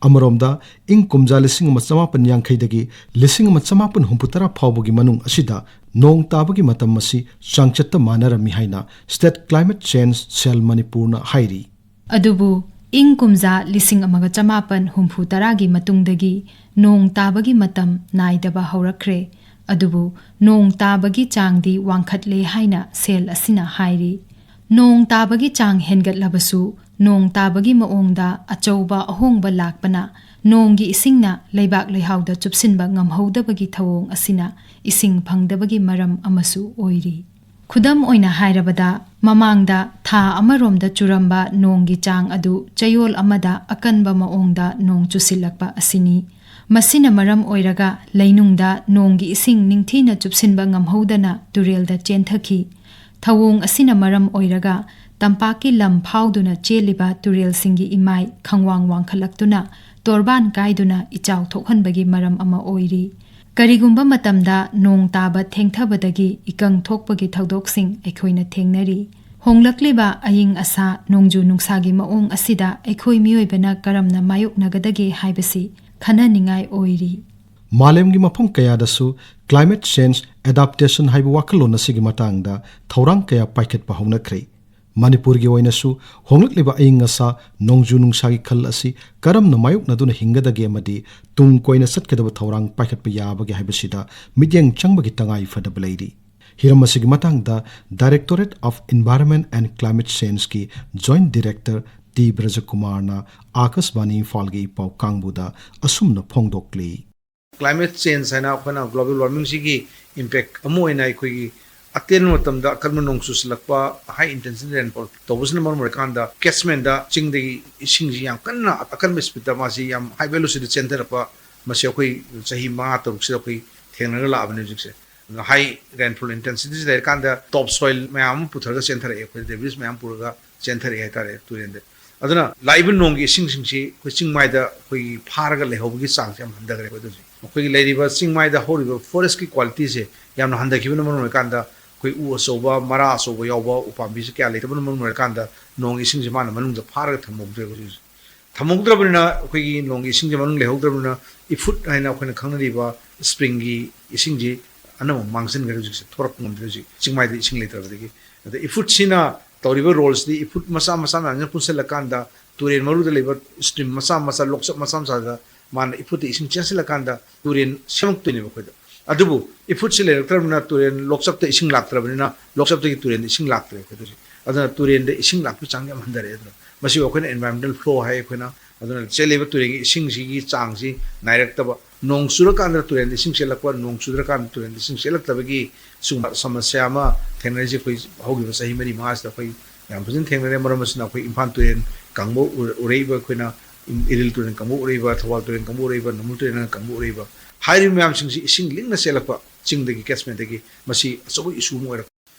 ꯑꯃꯔꯣꯝꯗ, ꯏꯪ ꯀꯨꯝꯖꯥ ꯂꯤꯁꯤꯡ ꯑꯃ ꯆꯃꯥꯄꯟ ꯌꯥꯡꯈꯩꯗꯒꯤ ꯂꯤꯁꯤꯡ ꯑꯃ ꯆꯃꯥꯄꯟ ꯍꯨꯝꯐꯨ ꯇꯔꯥ ꯐꯥꯎꯕꯒꯤ ꯃꯅꯨꯡ ꯑꯁꯤꯗ ꯅꯣꯡ ꯇꯥꯕꯒꯤ ꯃꯇꯝ ꯑꯁꯤ ꯆꯥꯡꯆꯠꯇ ꯃꯥꯟꯅꯔꯝꯃꯤ ꯍꯥꯏꯅ State Climate Change Cell ꯃꯅꯤꯄꯨꯔꯅ ꯍꯥꯏꯔꯤ꯫ ꯑꯗꯨꯕꯨ ꯏꯪ ꯀꯨꯝꯖꯥ ꯂꯤꯁꯤꯡ ꯑꯃꯒ ꯆꯃꯥꯄꯟ ꯍꯨꯝꯐꯨ ꯇꯔꯥꯒꯤ ꯃꯇꯨꯡꯗꯒꯤ ꯅꯣꯡ ꯇꯥꯕꯒꯤ ꯃꯇꯝ ꯅꯥꯏꯗꯕ ꯍꯧꯔꯛꯈ꯭ꯔꯦ꯫ ꯑꯗꯨꯕꯨ ꯅꯣꯡ ꯇꯥꯕꯒꯤ ꯆꯥꯡꯗꯤ ꯋꯥꯡꯈꯠꯂꯦ ꯍꯥꯏꯅ ꯁꯦꯜ ꯑꯁꯤꯅ ꯍꯥꯏꯔꯤ꯫ ꯅꯣꯡ ꯇꯥꯕꯒꯤ ꯆꯥꯡ ꯍꯦꯟꯒꯠꯂꯕꯁꯨ, ꯅꯣꯡ ꯇꯥꯕꯒꯤ ꯃꯑꯣꯡꯗ ꯑꯆꯧꯕ ꯑꯍꯣꯡꯕ ꯂꯥꯛꯄꯅ ꯅꯣꯡꯒꯤ ꯏꯁꯤꯡꯅ ꯂꯩꯕꯥꯛ ꯂꯩꯍꯥꯎꯗ ꯆꯨꯞꯁꯤꯟꯕ ꯉꯝꯍꯧꯗꯕꯒꯤ ꯊꯧꯑꯣꯡ ꯑꯁꯤꯅ ꯏꯁꯤꯡ ꯐꯪꯗꯕꯒꯤ ꯃꯔꯝ ꯑꯃꯁꯨ ꯑꯣꯏꯔꯤ꯫ ꯈꯨꯗꯝ ꯑꯣꯏꯅ ꯍꯥꯏꯔꯕꯗ, ꯃꯃꯥꯡꯗ ꯊꯥ ꯑꯃꯔꯣꯝꯗ ꯆꯨꯔꯝꯕ ꯅꯣꯡꯒꯤ ꯆꯥꯡ ꯑꯗꯨ ꯆꯌꯣꯜ ꯑꯃꯗ ꯑꯀꯟꯕ ꯃꯑꯣꯡꯗ ꯅꯣꯡ ꯆꯨꯁꯤꯜꯂꯛꯄ ꯑꯁꯤꯅꯤ꯫ ꯃꯁꯤꯅ ꯃꯔꯝ ꯑꯣꯏꯔꯒ ꯂꯩꯅꯨꯡꯗ ꯅꯣꯡꯒꯤ ꯏꯁꯤꯡ ꯅꯤꯡꯊꯤꯅ ꯆꯨꯞꯁꯤꯟꯕ ꯉꯝꯍꯧꯗꯅ ꯇꯨꯔꯦꯜꯗ ꯆꯦꯟꯊꯈꯤ꯫ ꯊꯧꯑꯣꯡ ꯑꯁꯤꯅ ꯃꯔꯝ ꯑꯣꯏꯔꯒ ꯇꯝꯄꯥꯛꯀꯤ ꯂꯝ ꯐꯥꯎꯗꯨꯅ ꯆꯦꯜꯂꯤꯕ ꯇꯨꯔꯦꯜꯁꯤꯡꯒꯤ ꯏꯃꯥꯏ ꯈꯪꯋꯥꯡ ꯋꯥꯡꯈꯠꯂꯛꯇꯨꯅ ꯇꯣꯔꯕꯥꯟ ꯀꯥꯏꯗꯨꯅ ꯏꯆꯥꯎ ꯊꯣꯛꯍꯟꯕꯒꯤ ꯃꯔꯝ ꯑꯃ ꯑꯣꯏꯔꯤ꯫ ꯀꯔꯤꯒꯨꯝꯕ ꯃꯇꯝꯗ ꯅꯣꯡ ꯇꯥꯕ ꯊꯦꯡꯊꯕꯗꯒꯤ ꯏꯀꯪ ꯊꯣꯛꯄꯒꯤ ꯊꯧꯗꯣꯛꯁꯤꯡ ꯑꯩꯈꯣꯏꯅ ꯊꯦꯡꯅꯔꯤ꯫ ꯍꯣꯡꯂꯛꯂꯤꯕ ꯑꯏꯪ ꯑꯁꯥ, ꯅꯣꯡꯖꯨ ꯅꯨꯡꯁꯥꯒꯤ ꯃꯑꯣꯡ ꯑꯁꯤꯗ ꯑꯩꯈꯣꯏ ꯃꯤꯑꯣꯏꯕꯅ ꯀꯔꯝꯅ ꯃꯥꯌꯣꯛꯅꯒꯗꯒꯦ ꯍꯥꯏꯕꯁꯤ ꯈꯟꯅꯅꯤꯡꯉꯥꯏ ꯑꯣꯏꯔꯤ꯫ ꯃꯥꯂꯦꯝꯒꯤ ꯃꯐꯝ ꯀꯌꯥꯗꯁꯨ climate change adaptation ꯍꯥꯏꯕ ꯋꯥꯈꯜꯂꯣꯟ ꯑꯁꯤꯒꯤ ꯃꯇꯥꯡꯗ ꯊꯧꯔꯥꯡ ꯀꯌꯥ ꯄꯥꯏꯈꯠꯄ ꯍꯧꯅꯈ꯭ꯔꯦ꯫ ꯃꯅꯤꯄꯨꯔꯒꯤ ꯑꯣꯏꯅꯁꯨ ꯍꯣꯡꯂꯛꯂꯤꯕ ꯑꯏꯪ ꯑꯁꯥ, ꯅꯣꯡꯖꯨ ꯅꯨꯡꯁꯥꯒꯤ ꯈꯜ ꯑꯁꯤ ꯀꯔꯝꯅ ꯃꯥꯌꯣꯛꯅꯗꯨꯅ ꯍꯤꯡꯒꯗꯒꯦ ꯑꯃꯗꯤ ꯇꯨꯡ ꯀꯣꯏꯅ ꯆꯠꯀꯗꯕ ꯊꯧꯔꯥꯡ ꯄꯥꯏꯈꯠꯄ ꯌꯥꯕꯒꯦ ꯍꯥꯏꯕꯁꯤꯗ ꯃꯤꯠꯌꯦꯡ ꯆꯪꯕꯒꯤ ꯇꯉꯥꯏ ꯐꯗꯕ ꯂꯩꯔꯤ꯫ ꯍꯤꯔꯝ ꯑꯁꯤꯒꯤ ꯃꯇꯥꯡꯗ Directorate of Environment and Climate Changeꯀꯤ Joint Director ꯇꯤ ꯕ꯭ꯔꯖꯀꯨꯃꯥꯔꯅ ꯑꯥꯀꯥꯁꯕꯥꯅꯤ ꯏꯝꯐꯥꯜꯒꯤ ꯄꯥꯎ ꯀꯥꯡꯕꯨꯗ ꯑꯁꯨꯝꯅ ꯐꯣꯡꯗꯣꯛꯂꯤ꯫ Climate change ꯍꯥꯏꯅ ꯑꯩꯈꯣꯏꯅ global warmingꯁꯤꯒꯤ impact ꯑꯃ ꯑꯣꯏꯅ ꯑꯩꯈꯣꯏꯒꯤ ꯑꯇꯦꯟꯕ ꯃꯇꯝꯗ ꯑꯀꯟꯕ ꯅꯣꯡ ꯆꯨꯁꯤꯜꯂꯛꯄ, high intensity rainfall ꯇꯧꯕꯁꯤꯅ ꯃꯔꯝ ꯑꯣꯏꯔꯀꯥꯟꯗ catchmentꯗ ꯆꯤꯡꯗꯒꯤ ꯏꯁꯤꯡꯁꯤ ꯌꯥꯝ ꯀꯟꯅ ꯑꯀꯟꯕ speedꯇ ꯃꯥꯁꯤ ꯌꯥꯝ high velocityꯗ ꯆꯦꯟꯊꯔꯛꯄ, ꯃꯁꯤ ꯑꯩꯈꯣꯏ ꯆꯍꯤ ꯃꯉꯥ ꯇꯔꯨꯛꯁꯤꯗ ꯑꯩꯈꯣꯏ ꯊꯦꯡꯅꯔꯒ ꯂꯥꯛꯑꯕꯅꯦ ꯍꯧꯖꯤꯛꯁꯦ꯫ ꯑꯗꯨꯅ high rainfall intensityꯁꯤ ꯂꯩꯔꯀꯥꯟꯗ top soil ꯃꯌꯥꯝ ꯑꯃ ꯄꯨꯊꯔꯒ ꯆꯦꯟꯊꯔꯛꯑꯦ, ꯑꯩꯈꯣꯏ debris ꯃꯌꯥꯝ ꯄꯨꯔꯒ ꯆꯦꯟꯊꯔꯛꯑꯦ ꯍꯥꯏꯇꯥꯔꯦ ꯇꯨꯔꯦꯟꯗ꯫ ꯑꯗꯨꯅ ꯂꯥꯛꯏꯕ ꯅꯣꯡꯒꯤ ꯏꯁꯤꯡꯁꯤꯡꯁꯤ ꯑꯩꯈꯣꯏ ꯆꯤꯡꯃꯥꯏꯗ ꯑꯩꯈꯣꯏꯒꯤ ꯐꯥꯔꯒ ꯂꯩꯍꯧꯕꯒꯤ ꯆꯥꯡꯁꯦ ꯌꯥꯝ ꯍꯟꯊꯈ꯭ꯔꯦ ꯑꯩꯈꯣꯏ ꯍꯧꯖꯤꯛ꯫ ꯑꯩꯈꯣꯏꯒꯤ ꯂꯩꯔꯤꯕ ꯆꯤꯡꯃꯥꯏꯗ ꯍꯧꯔꯤꯕ forestꯀꯤ qualityꯁꯦ ꯌꯥꯝꯅ ꯍꯟꯊꯈꯤꯕꯅ ꯃꯔꯝ ꯑꯣꯏꯔꯀꯥꯟꯗ ꯑꯩꯈꯣꯏ ꯎ ꯑꯆꯧꯕ, ꯃꯔꯥ ꯑꯆꯧꯕ ꯌꯥꯎꯕ ꯎꯄꯥꯝꯕꯤꯁꯦ ꯀꯌꯥ ꯂꯩꯇꯕꯅ ꯃꯔꯝ ꯑꯣꯏꯔꯀꯥꯟꯗ ꯅꯣꯡ ꯏꯁꯤꯡꯁꯦ ꯃꯥꯅ ꯃꯅꯨꯡꯗ ꯐꯥꯔꯒ ꯊꯝꯍꯧꯗ꯭ꯔꯦ ꯍꯧꯖꯤꯛ ꯍꯧꯖꯤꯛ꯫ ꯊꯝꯍꯧꯗ꯭ꯔꯕꯅꯤꯅ ꯑꯩꯈꯣꯏꯒꯤ ꯅꯣꯡꯒꯤ ꯏꯁꯤꯡꯁꯦ ꯃꯅꯨꯡ ꯂꯩꯍꯧꯗ꯭ꯔꯕꯅꯤꯅ ꯏꯐꯨꯠ ꯍꯥꯏꯅ ꯑꯩꯈꯣꯏꯅ ꯈꯪꯅꯔꯤꯕ springꯒꯤ ꯏꯁꯤꯡꯁꯤ ꯑꯅꯝꯕ ꯃꯥꯡꯁꯤꯟꯈ꯭ꯔꯦ ꯍꯧꯖꯤꯛꯁꯦ, ꯊꯣꯔꯛꯄ ꯉꯝꯗ꯭ꯔꯦ ꯍꯧꯖꯤꯛ꯫ ꯆꯤꯡꯃꯥꯏꯗ ꯏꯁꯤꯡ ꯂꯩꯇ꯭ꯔꯕꯗꯒꯤ꯫ ꯑꯗ ꯏꯐꯨꯠꯁꯤꯅ ꯇꯧꯔꯤꯕ roleꯁꯤꯗꯤ ꯏꯐꯨꯠ ꯃꯆꯥ ꯃꯆꯥ ꯃꯌꯥꯝꯁꯤꯅ ꯄꯨꯟꯁꯤꯜꯂꯀꯥꯟꯗ ꯇꯨꯔꯦꯜ ꯃꯔꯨꯗ ꯂꯩꯕ stream ꯃꯆꯥ ꯃꯆꯥ, ꯂꯣꯛꯆꯞ ꯃꯆꯥ ꯃꯆꯥꯗ ꯃꯥꯅ ꯏꯐꯨꯠꯇ ꯏꯁꯤꯡ ꯆꯦꯟꯁꯤꯜꯂꯀꯥꯟꯗ ꯇꯨꯔꯦꯜ ꯁꯦꯝꯃꯛꯇꯣꯏꯅꯦꯕ ꯑꯩꯈꯣꯏꯗ꯫ ꯑꯗꯨꯕꯨ ꯏꯐꯨꯠꯁꯤ ꯂꯩꯔꯛꯇ꯭ꯔꯕꯅꯤꯅ ꯇꯨꯔꯦꯜ ꯂꯣꯛꯆꯞꯇ ꯏꯁꯤꯡ ꯂꯥꯛꯇ꯭ꯔꯕꯅꯤꯅ ꯂꯣꯛꯆꯞꯇꯒꯤ ꯇꯨꯔꯦꯜꯗ ꯏꯁꯤꯡ ꯂꯥꯛꯇ꯭ꯔꯦ ꯑꯩꯈꯣꯏꯗ ꯍꯧꯖꯤꯛ꯫ ꯑꯗꯨꯅ ꯇꯨꯔꯦꯜꯗ ꯏꯁꯤꯡ ꯂꯥꯛꯄꯒꯤ ꯆꯥꯡ ꯌꯥꯝ ꯍꯟꯊꯔꯛꯑꯦ꯫ ꯑꯗꯨꯅ ꯃꯁꯤꯕꯨ ꯑꯩꯈꯣꯏꯅ environmental flow ꯍꯥꯏ ꯑꯩꯈꯣꯏꯅ꯫ ꯑꯗꯨꯅ ꯆꯦꯜꯂꯤꯕ ꯇꯨꯔꯦꯜꯒꯤ ꯏꯁꯤꯡꯁꯤꯒꯤ ꯆꯥꯡꯁꯤ ꯅꯥꯏꯔꯛꯇꯕ, ꯅꯣꯡ ꯆꯨꯔꯀꯥꯟꯗ ꯇꯨꯔꯦꯜꯗ ꯏꯁꯤꯡ ꯆꯦꯜꯂꯛꯄ, ꯅꯣꯡ ꯆꯨꯗ꯭ꯔꯀꯥꯟꯗ ꯇꯨꯔꯦꯜꯗ ꯏꯁꯤꯡ ꯆꯦꯜꯂꯛꯇꯕꯒꯤ ꯁꯤꯒꯨꯝꯕ ꯁꯃꯁ꯭ꯌꯥ ꯑꯃ ꯊꯦꯡꯅꯔꯤꯁꯦ ꯑꯩꯈꯣꯏ ꯍꯧꯈꯤꯕ ꯆꯍꯤ ꯃꯔꯤ ꯃꯉꯥꯁꯤꯗ ꯑꯩꯈꯣꯏ ꯌꯥꯝ ꯐꯖꯅ ꯊꯦꯡꯅꯔꯦ꯫ ꯃꯔꯝ ꯑꯁꯤꯅ ꯑꯩꯈꯣꯏ ꯏꯝꯐꯥꯜ ꯇꯨꯔꯦꯜ ꯀꯪꯕ ꯎ-, ꯎꯔꯛꯏꯕ ꯑꯩꯈꯣꯏꯅ, ꯏꯔꯤꯜ ꯇꯨꯔꯦꯜ ꯀꯪꯕ ꯎꯔꯛꯏꯕ, ꯊꯧꯕꯥꯜ ꯇꯨꯔꯦꯜ ꯀꯪꯕ ꯎꯔꯛꯏꯕ, ꯅꯝꯕꯨꯜ ꯇꯨꯔꯦꯜ ꯀꯪꯕ ꯎꯔꯛꯏꯕ꯫ ꯍꯥꯏꯔꯤꯕ ꯃꯌꯥꯝꯁꯤꯡꯁꯤ ꯏꯁꯤꯡ ꯂꯤꯡꯅ ꯆꯦꯜꯂꯛꯄ ꯆꯤꯡꯗꯒꯤ catchmentꯗꯒꯤ ꯃꯁꯤ ꯑꯆꯧꯕ issue ꯑꯃ ꯑꯣꯏꯔꯛꯄ꯫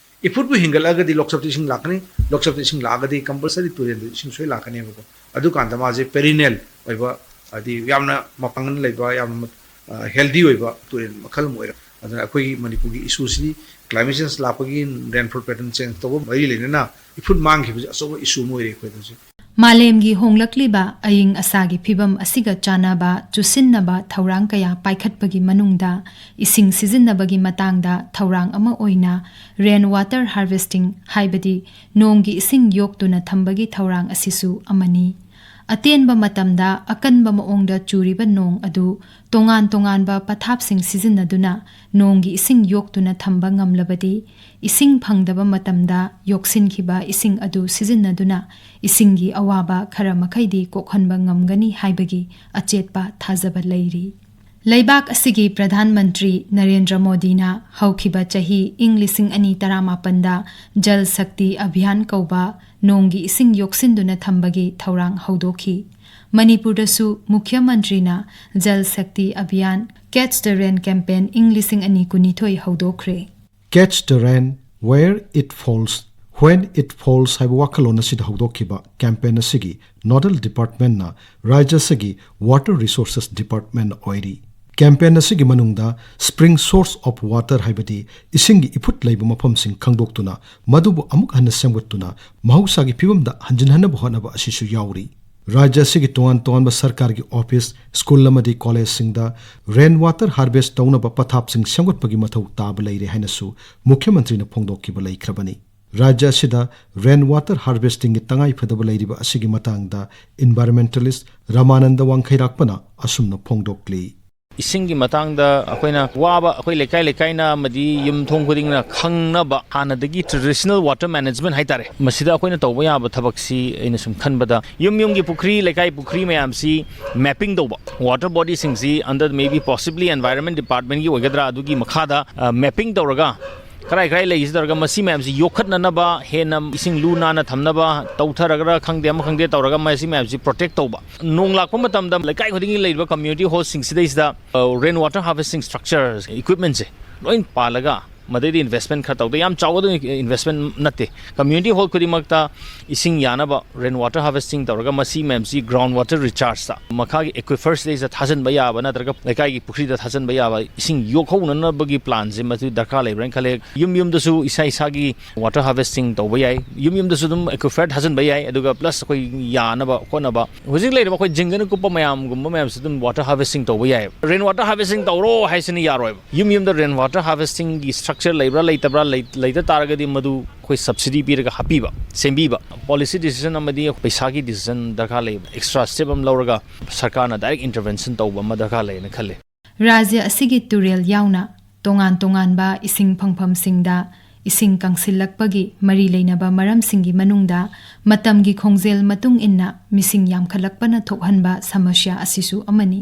ꯏꯐꯨꯠꯄꯨ ꯍꯦꯟꯒꯠꯂꯛꯑꯒꯗꯤ ꯂꯣꯛꯆꯞꯇ ꯏꯁꯤꯡ ꯂꯥꯛꯀꯅꯤ, ꯂꯣꯛꯆꯞꯇ ꯏꯁꯤꯡ ꯂꯥꯛꯑꯒꯗꯤ compulsory ꯇꯨꯔꯦꯜꯗ ꯏꯁꯤꯡ ꯁꯣꯏ ꯂꯥꯛꯀꯅꯦꯕꯀꯣ꯫ ꯑꯗꯨꯀꯥꯟꯗ ꯃꯥꯁꯦ perennial ꯑꯣꯏꯕ, ꯍꯥꯏꯗꯤ ꯌꯥꯝꯅ ꯃꯄꯥꯡꯒꯜ ꯂꯩꯕ, ꯌꯥꯝꯅ, ꯑ, healthy ꯑꯣꯏꯕ ꯇꯨꯔꯦꯜ ꯃꯈꯜ ꯑꯃ ꯑꯣꯏꯔꯦ꯫ ꯑꯗꯨꯅ ꯑꯩꯈꯣꯏꯒꯤ ꯃꯅꯤꯄꯨꯔꯒꯤ issueꯁꯤꯗꯤ climate change ꯂꯥꯛꯄꯒꯤ, rainfall pattern change ꯇꯧꯕ ꯃꯔꯤ ꯂꯩꯅꯅ ꯏꯐꯨꯠ ꯃꯥꯡꯈꯤꯕꯁꯦ ꯑꯆꯧꯕ issue ꯑꯃ ꯑꯣꯏꯔꯦ ꯑꯩꯈꯣꯏꯗ ꯍꯧꯖꯤꯛ꯫ ꯃꯥꯂꯦꯝꯒꯤ ꯍꯣꯡꯂꯛꯂꯤꯕ ꯑꯏꯪ ꯑꯁꯥꯒꯤ ꯐꯤꯕꯝ ꯑꯁꯤꯒ ꯆꯥꯟꯅꯕ ꯆꯨꯁꯤꯟꯅꯕ ꯊꯧꯔꯥꯡ ꯀꯌꯥ ꯄꯥꯏꯈꯠꯄꯒꯤ ꯃꯅꯨꯡꯗ ꯏꯁꯤꯡ ꯁꯤꯖꯤꯟꯅꯕꯒꯤ ꯃꯇꯥꯡꯗ ꯊꯧꯔꯥꯡ ꯑꯃ ꯑꯣꯏꯅ rain water harvesting, ꯍꯥꯏꯕꯗꯤ ꯅꯣꯡꯒꯤ ꯏꯁꯤꯡ ꯌꯣꯛꯇꯨꯅ ꯊꯝꯕꯒꯤ ꯊꯧꯔꯥꯡ ꯑꯁꯤꯁꯨ ꯑꯃꯅꯤ꯫ ꯑꯇꯦꯟꯕ ꯃꯇꯝꯗ ꯑꯀꯟꯕ ꯃꯑꯣꯡꯗ ꯆꯨꯔꯤꯕ ꯅꯣꯡ ꯑꯗꯨ ꯇꯣꯉꯥꯟ ꯇꯣꯉꯥꯟꯕ ꯄꯊꯥꯞꯁꯤꯡ ꯁꯤꯖꯤꯟꯅꯗꯨꯅ ꯅꯣꯡꯒꯤ ꯏꯁꯤꯡ ꯌꯣꯛꯇꯨꯅ ꯊꯝꯕ ꯉꯝꯂꯕꯗꯤ, ꯏꯁꯤꯡ ꯐꯪꯗꯕ ꯃꯇꯝꯗ ꯌꯣꯛꯁꯤꯟꯈꯤꯕ ꯏꯁꯤꯡ ꯑꯗꯨ ꯁꯤꯖꯤꯟꯅꯗꯨꯅ ꯏꯁꯤꯡꯒꯤ ꯑꯋꯥꯕ ꯈꯔ ꯃꯈꯩꯗꯤ ꯀꯣꯛꯍꯟꯕ ꯉꯝꯒꯅꯤ ꯍꯥꯏꯕꯒꯤ ꯑꯆꯦꯠꯄ ꯊꯥꯖꯕ ꯂꯩꯔꯤ꯫ ꯂꯩꯕꯥꯛ ꯑꯁꯤꯒꯤ ꯄ꯭ꯔꯙꯥꯟ ꯃꯟꯇ꯭ꯔꯤ ꯅꯔꯦꯟꯗ꯭ꯔ ꯃꯣꯗꯤꯅ ꯍꯧꯈꯤꯕ ꯆꯍꯤ ꯏꯪ ꯂꯤꯁꯤꯡ ꯑꯅꯤ ꯇꯔꯥꯃꯥꯄꯟꯗ ꯖꯜ ꯁꯛꯇꯤ ꯑꯚꯤꯌꯥꯟ ꯀꯧꯕ ꯅꯣꯡꯒꯤ ꯏꯁꯤꯡ ꯌꯣꯛꯁꯤꯟꯗꯨꯅ ꯊꯝꯕꯒꯤ ꯊꯧꯔꯥꯡ ꯍꯧꯗꯣꯛꯈꯤ꯫ ꯃꯅꯤꯄꯨꯔꯗꯁꯨ ꯃꯨꯈ꯭ꯌ ꯃꯟꯇ꯭ꯔꯤꯅ ꯖꯜ ꯁꯛꯇꯤ ꯑꯚꯤꯌꯥꯟ, Catch the Rain campaign ꯏꯪ ꯂꯤꯁꯤꯡ ꯑꯅꯤ ꯀꯨꯟꯅꯤꯊꯣꯏ ꯍꯧꯗꯣꯛꯈ꯭ꯔꯦ꯫ Catch the Rain, Where It Falls, When It Falls ꯍꯥꯏꯕ ꯋꯥꯈꯜꯂꯣꯟ ꯑꯁꯤꯗ ꯍꯧꯗꯣꯛꯈꯤꯕ campaign ꯑꯁꯤꯒꯤ nodal departmentꯅ ꯔꯥꯖ꯭ꯌ ꯑꯁꯤꯒꯤ Water Resources Department ꯑꯣꯏꯔꯤ꯫ Campaign ꯑꯁꯤꯒꯤ ꯃꯅꯨꯡꯗ spring source of water, ꯍꯥꯏꯕꯗꯤ ꯏꯁꯤꯡꯒꯤ ꯏꯐꯨꯠ ꯂꯩꯕ ꯃꯐꯝꯁꯤꯡ ꯈꯪꯗꯣꯛꯇꯨꯅ ꯃꯗꯨꯕꯨ ꯑꯃꯨꯛ ꯍꯟꯅ ꯁꯦꯝꯒꯠꯇꯨꯅ ꯃꯍꯧꯁꯥꯒꯤ ꯐꯤꯕꯝꯗ ꯍꯟꯖꯤꯟꯍꯟꯅꯕ ꯍꯣꯠꯅꯕ ꯑꯁꯤꯁꯨ ꯌꯥꯎꯔꯤ꯫ ꯔꯥꯖ꯭ꯌ ꯑꯁꯤꯒꯤ ꯇꯣꯉꯥꯟ ꯇꯣꯉꯥꯟꯕ ꯁꯔꯀꯥꯔꯒꯤ office, school ꯑꯃꯗꯤ collegeꯁꯤꯡꯗ rain water harvest ꯇꯧꯅꯕ ꯄꯊꯥꯞꯁꯤꯡ ꯁꯦꯝꯒꯠꯄꯒꯤ ꯃꯊꯧ ꯇꯥꯕ ꯂꯩꯔꯦ ꯍꯥꯏꯅꯁꯨ ꯃꯨꯈ꯭ꯌ ꯃꯟꯇ꯭ꯔꯤꯅ ꯐꯣꯡꯗꯣꯛꯈꯤꯕ ꯂꯩꯈ꯭ꯔꯕꯅꯤ꯫ ꯔꯥꯖ꯭ꯌ ꯑꯁꯤꯗ rain water harvestingꯒꯤ ꯇꯉꯥꯏ ꯐꯗꯕ ꯂꯩꯔꯤꯕ ꯑꯁꯤꯒꯤ ꯃꯇꯥꯡꯗ environmentalist ꯔꯃꯥꯅꯟꯗ ꯋꯥꯡꯈꯩꯔꯥꯛꯄꯅ ꯑꯁꯨꯝꯅ ꯐꯣꯡꯗꯣꯛꯂꯤ꯫ ꯏꯁꯤꯡꯒꯤ ꯃꯇꯥꯡꯗ ꯑꯩꯈꯣꯏꯅ ꯋꯥꯕ, ꯑꯩꯈꯣꯏ ꯂꯩꯀꯥꯏ ꯂꯩꯀꯥꯏꯅ ꯑꯃꯗꯤ ꯌꯨꯝꯊꯣꯡ ꯈꯨꯗꯤꯡꯅ ꯈꯪꯅꯕ ꯍꯥꯟꯅꯗꯒꯤ traditional water management ꯍꯥꯏꯇꯥꯔꯦ, ꯃꯁꯤꯗ ꯑꯩꯈꯣꯏꯅ ꯇꯧꯕ ꯌꯥꯕ ꯊꯕꯛꯁꯤ ꯑꯩꯅ ꯁꯨꯝ ꯈꯟꯕꯗ ꯌꯨꯝ ꯌꯨꯝꯒꯤ ꯄꯨꯈ꯭ꯔꯤ, ꯂꯩꯀꯥꯏ ꯄꯨꯈ꯭ꯔꯤ ꯃꯌꯥꯝꯁꯤ mapping ꯇꯧꯕ, water bodyꯁꯤꯡꯁꯤ under maybe possibly environment departmentꯀꯤ ꯑꯣꯏꯒꯗ꯭ꯔꯥ, ꯑꯗꯨꯒꯤ ꯃꯈꯥꯗ mapping ꯇꯧꯔꯒ ꯀꯔꯥꯏ ꯀꯔꯥꯏ ꯂꯩꯔꯤꯁꯤ ꯇꯧꯔꯒ ꯃꯁꯤ ꯃꯌꯥꯝꯁꯤ ꯌꯣꯛꯈꯠꯅꯅꯕ, ꯍꯦꯟꯅ ꯏꯁꯤꯡ ꯂꯨ ꯅꯥꯟꯅ ꯊꯝꯅꯕ, ꯇꯧꯊꯔꯒ꯭ꯔꯥ ꯈꯪꯗꯦ ꯑꯃ ꯈꯪꯗꯦ ꯇꯧꯔꯒ ꯃꯁꯤ ꯃꯌꯥꯝꯁꯤ protect ꯇꯧꯕ꯫ ꯅꯣꯡ ꯂꯥꯛꯄ ꯃꯇꯝꯗ ꯂꯩꯀꯥꯏ ꯈꯨꯗꯤꯡꯒꯤ ꯂꯩꯔꯤꯕ community hallꯁꯤꯡꯁꯤꯗꯩꯁꯤꯗ rain water harvesting structures equipmentꯁꯦ ꯂꯣꯏ ꯄꯥꯜꯂꯒ ꯃꯗꯩꯗꯤ investment ꯈꯔ ꯇꯧꯗ, ꯌꯥꯝ ꯆꯥꯎꯒꯗꯕ investment ꯅꯠꯇꯦ꯫ Community hall ꯈꯨꯗꯤꯡꯃꯛꯇ ꯏꯁꯤꯡ ꯌꯥꯅꯕ rain water harvesting ꯇꯧꯔꯒ, ꯃꯁꯤ ꯃꯌꯥꯝꯁꯤ ground water rechargeꯇ, ꯃꯈꯥꯒꯤ aquifers ꯗꯩꯁꯤꯗ ꯊꯥꯖꯤꯟꯕ ꯌꯥꯕ ꯅꯠꯇ꯭ꯔꯒ ꯂꯩꯀꯥꯏꯒꯤ ꯄꯨꯈ꯭ꯔꯤꯗ ꯊꯥꯖꯤꯟꯕ ꯌꯥꯕ ꯏꯁꯤꯡ ꯌꯣꯛꯍꯧꯅꯅꯕꯒꯤ planꯁꯦ ꯃꯗꯨ ꯗꯔꯀꯥꯔ ꯂꯩꯕ꯭ꯔꯥꯅ ꯈꯜꯂꯦ꯫ ꯌꯨꯝ ꯌꯨꯝꯗꯁꯨ ꯏꯁꯥ ꯏꯁꯥꯒꯤ water harvesting ꯇꯧꯕ ꯌꯥꯏ, ꯌꯨꯝ ꯌꯨꯝꯗꯁꯨ ꯑꯗꯨꯝ aquifer ꯊꯥꯖꯤꯟꯕ ꯌꯥꯏ꯫ ꯑꯗꯨꯒ plus ꯑꯩꯈꯣꯏ ꯌꯥꯅꯕ ꯈꯣꯠꯅꯕ ꯍꯧꯖꯤꯛ ꯂꯩꯔꯤꯕ ꯑꯩꯈꯣꯏ ꯖꯤꯡꯒꯅ ꯀꯨꯞꯄ ꯃꯌꯥꯝꯒꯨꯝꯕ ꯃꯌꯥꯝꯁꯤ ꯑꯗꯨꯝ water harvesting ꯇꯧꯕ ꯌꯥꯏ꯫ Rain water harvesting ꯇꯧꯔꯣ ꯍꯥꯏꯁꯤꯅ ꯌꯥꯔꯣꯏꯕ꯫ ꯌꯨꯝ ꯌꯨꯝꯗ rain water harvestingꯒꯤ structure ꯂꯩꯕ꯭ꯔꯥ ꯂꯩꯇꯕ꯭ꯔꯥ, ꯂꯩ-, ꯂꯩꯇ ꯇꯥꯔꯒꯗꯤ ꯃꯗꯨ ꯑꯩꯈꯣꯏ subsidy ꯄꯤꯔꯒ ꯍꯥꯞꯄꯤꯕ, ꯁꯦꯝꯕꯤꯕ꯫ Policy decision ꯑꯃꯗꯤ ꯄꯩꯁꯥꯒꯤ decision ꯗꯔꯀꯥꯔ ꯂꯩꯕ꯫ Extra step ꯑꯃ ꯂꯧꯔꯒ ꯁꯔꯀꯥꯔꯅ direct intervention ꯇꯧꯕ ꯑꯃ ꯗꯔꯀꯥꯔ ꯂꯩꯅ ꯈꯜꯂꯤ꯫ ꯔꯥꯖ꯭ꯌ ꯑꯁꯤꯒꯤ ꯇꯨꯔꯦꯜ ꯌꯥꯎꯅ ꯇꯣꯉꯥꯟ ꯇꯣꯉꯥꯟꯕ ꯏꯁꯤꯡ ꯐꯪꯐꯝꯁꯤꯡꯗ ꯏꯁꯤꯡ ꯀꯪꯁꯤꯜꯂꯛꯄꯒꯤ ꯃꯔꯤ ꯂꯩꯅꯕ ꯃꯔꯝꯁꯤꯡꯒꯤ ꯃꯅꯨꯡꯗ ꯃꯇꯝꯒꯤ ꯈꯣꯡꯖꯦꯜ ꯃꯇꯨꯡ ꯏꯟꯅ ꯃꯤꯁꯤꯡ ꯌꯥꯝꯈꯠꯂꯛꯄꯅ ꯊꯣꯛꯍꯟꯕ ꯁꯃꯁ꯭ꯌꯥ ꯑꯁꯤꯁꯨ ꯑꯃꯅꯤ꯫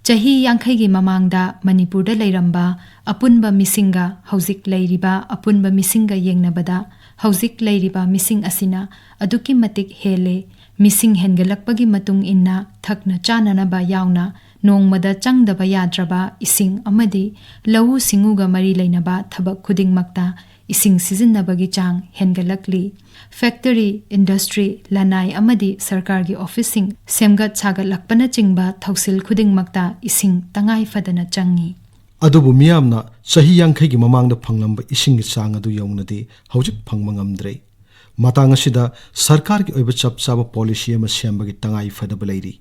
ꯆꯍꯤ ꯌꯥꯡꯈꯩꯒꯤ ꯃꯃꯥꯡꯗ ꯃꯅꯤꯄꯨꯔꯗ ꯂꯩꯔꯝꯕ ꯑꯄꯨꯟꯕ ꯃꯤꯁꯤꯡꯒ ꯍꯧꯖꯤꯛ ꯂꯩꯔꯤꯕ ꯑꯄꯨꯟꯕ ꯃꯤꯁꯤꯡꯒ ꯌꯦꯡꯅꯕꯗ ꯍꯧꯖꯤꯛ ꯂꯩꯔꯤꯕ ꯃꯤꯁꯤꯡ ꯑꯁꯤꯅ ꯑꯗꯨꯛꯀꯤ ꯃꯇꯤꯛ ꯍꯦꯜꯂꯦ꯫ ꯃꯤꯁꯤꯡ ꯍꯦꯟꯒꯠꯂꯛꯄꯒꯤ ꯃꯇꯨꯡ ꯏꯟꯅ ꯊꯛꯅ ꯆꯥꯅꯅꯕ ꯌꯥꯎꯅ ꯅꯣꯡꯃꯗ ꯆꯪꯗꯕ ꯌꯥꯗ꯭ꯔꯕ ꯏꯁꯤꯡ ꯑꯃꯗꯤ ꯂꯧꯎ ꯁꯤꯡꯎꯒ ꯃꯔꯤ ꯂꯩꯅꯕ ꯊꯕꯛ ꯈꯨꯗꯤꯡꯃꯛꯇ ꯏꯁꯤꯡ ꯁꯤꯖꯤꯟꯅꯕꯒꯤ ꯆꯥꯡ ꯍꯦꯟꯒꯠꯂꯛꯂꯤ꯫ Factory, industry, ꯂꯅꯥꯏ ꯑꯃꯗꯤ ꯁꯔꯀꯥꯔꯒꯤ officeꯁꯤꯡ ꯁꯦꯝꯒꯠ ꯁꯥꯒꯠꯂꯛꯄꯅꯆꯤꯡꯕ ꯊꯧꯁꯤꯜ ꯈꯨꯗꯤꯡꯃꯛꯇ ꯏꯁꯤꯡ ꯇꯉꯥꯏ ꯐꯗꯅ ꯆꯪꯏ꯫ ꯑꯗꯨꯕꯨ ꯃꯤꯌꯥꯝꯅ ꯆꯍꯤ ꯌꯥꯡꯈꯩꯒꯤ ꯃꯃꯥꯡꯗ ꯐꯪꯂꯝꯕ ꯏꯁꯤꯡꯒꯤ ꯆꯥꯡ ꯑꯗꯨ ꯌꯧꯅꯗꯤ ꯍꯧꯖꯤꯛ ꯐꯪꯕ ꯉꯝꯗ꯭ꯔꯦ꯫ ꯃꯇꯥꯡ ꯑꯁꯤꯗ ꯁꯔꯀꯥꯔꯒꯤ ꯑꯣꯏꯕ ꯆꯞ ꯆꯥꯕ policy ꯑꯃ ꯁꯦꯝꯕꯒꯤ ꯇꯉꯥꯏ ꯐꯗꯕ ꯂꯩꯔꯤ꯫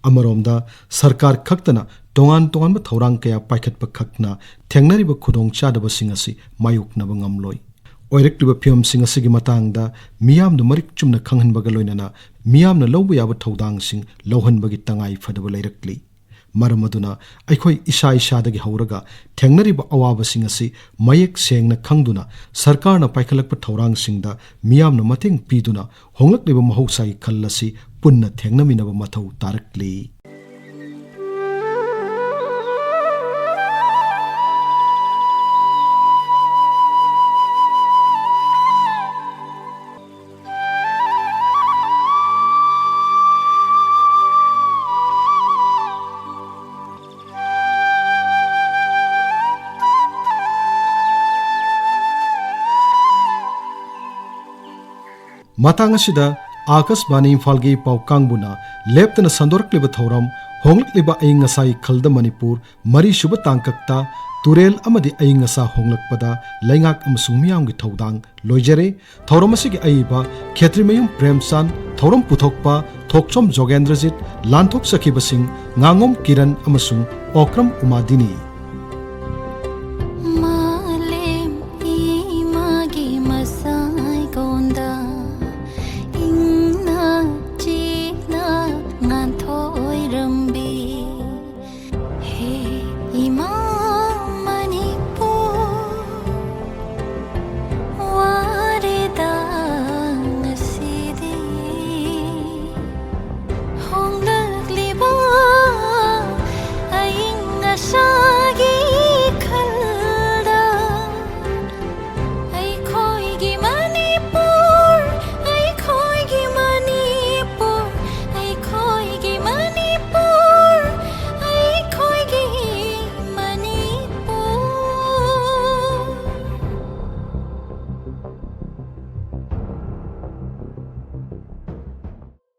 ꯑꯃꯔꯣꯝꯗ ꯁꯔꯀꯥꯔ ꯈꯛꯇꯅ ꯇꯣꯉꯥꯟ ꯇꯣꯉꯥꯟꯕ ꯊꯧꯔꯥꯡ ꯀꯌꯥ ꯄꯥꯏꯈꯠꯄ ꯈꯛꯅ ꯊꯦꯡꯅꯔꯤꯕ ꯈꯨꯗꯣꯡꯆꯥꯗꯕꯁꯤꯡ ꯑꯁꯤ ꯃꯥꯌꯣꯛꯅꯕ ꯉꯝꯂꯣꯏ꯫ ꯑꯣꯏꯔꯛꯂꯤꯕ ꯐꯤꯕꯝꯁꯤꯡ ꯑꯁꯤꯒꯤ ꯃꯇꯥꯡꯗ ꯃꯤꯌꯥꯝꯗ ꯃꯔꯤꯛ ꯆꯨꯝꯅ ꯈꯪꯍꯟꯕꯒ ꯂꯣꯏꯅꯅ ꯃꯤꯌꯥꯝꯅ ꯂꯧꯕ ꯌꯥꯕ ꯊꯧꯗꯥꯡꯁꯤꯡ ꯂꯧꯍꯟꯕꯒꯤ ꯇꯉꯥꯏ ꯐꯗꯕ ꯂꯩꯔꯛꯂꯤ꯫ ꯃꯔꯝ ꯑꯗꯨꯅ ꯑꯩꯈꯣꯏ ꯏꯁꯥ ꯏꯁꯥꯗꯒꯤ ꯍꯧꯔꯒ ꯊꯦꯡꯅꯔꯤꯕ ꯑꯋꯥꯕꯁꯤꯡ ꯑꯁꯤ ꯃꯌꯦꯛ ꯁꯦꯡꯅ ꯈꯪꯗꯨꯅ ꯁꯔꯀꯥꯔꯅ ꯄꯥꯏꯈꯠꯂꯛꯄ ꯊꯧꯔꯥꯡꯁꯤꯡꯗ ꯃꯤꯌꯥꯝꯅ ꯃꯇꯦꯡ ꯄꯤꯗꯨꯅ ꯍꯣꯡꯂꯛꯂꯤꯕ ꯃꯍꯧꯁꯥꯒꯤ ꯈꯜ ꯑꯁꯤ ꯄꯨꯟꯅ ꯊꯦꯡꯅꯃꯤꯟꯅꯕ ꯃꯊꯧ ꯇꯥꯔꯛꯂꯤ꯫ ꯃꯇꯥꯡ ꯑꯁꯤꯗ ꯑꯥꯀꯥꯁꯕꯥꯅꯤ ꯏꯝꯐꯥꯜꯒꯤ ꯄꯥꯎ ꯀꯥꯡꯕꯨꯅ ꯂꯦꯞꯇꯅ ꯁꯟꯗꯣꯔꯛꯂꯤꯕ ꯊꯧꯔꯝ, ꯍꯣꯡꯂꯛꯂꯤꯕ ꯑꯏꯪ ꯑꯁꯥꯒꯤ ꯈꯜꯗ ꯃꯅꯤꯄꯨꯔ, ꯃꯔꯤꯁꯨꯕ ꯇꯥꯡꯀꯛꯇ ꯇꯨꯔꯦꯜ ꯑꯃꯗꯤ ꯑꯏꯪ ꯑꯁꯥ ꯍꯣꯡꯂꯛꯄꯗ ꯂꯩꯉꯥꯛ ꯑꯃꯁꯨꯡ ꯃꯤꯌꯥꯝꯒꯤ ꯊꯧꯗꯥꯡ ꯂꯣꯏꯖꯔꯦ꯫ ꯊꯧꯔꯝ ꯑꯁꯤꯒꯤ ꯑꯏꯕ ꯈꯦꯇ꯭ꯔꯤꯃꯌꯨꯝ ꯄ꯭ꯔꯦꯝꯆꯥꯟ, ꯊꯧꯔꯝ ꯄꯨꯊꯣꯛꯄ ꯊꯣꯛꯆꯣꯝ ꯖꯣꯒꯦꯟꯗ꯭ꯔꯖꯤꯠ, ꯂꯥꯟꯊꯣꯛꯆꯈꯤꯕꯁꯤꯡ ꯉꯥꯉꯣꯝ ꯀꯤꯔꯟ ꯑꯃꯁꯨꯡ ꯑꯣꯀ꯭ꯔꯝ ꯎꯃꯥꯗꯤꯅꯤ꯫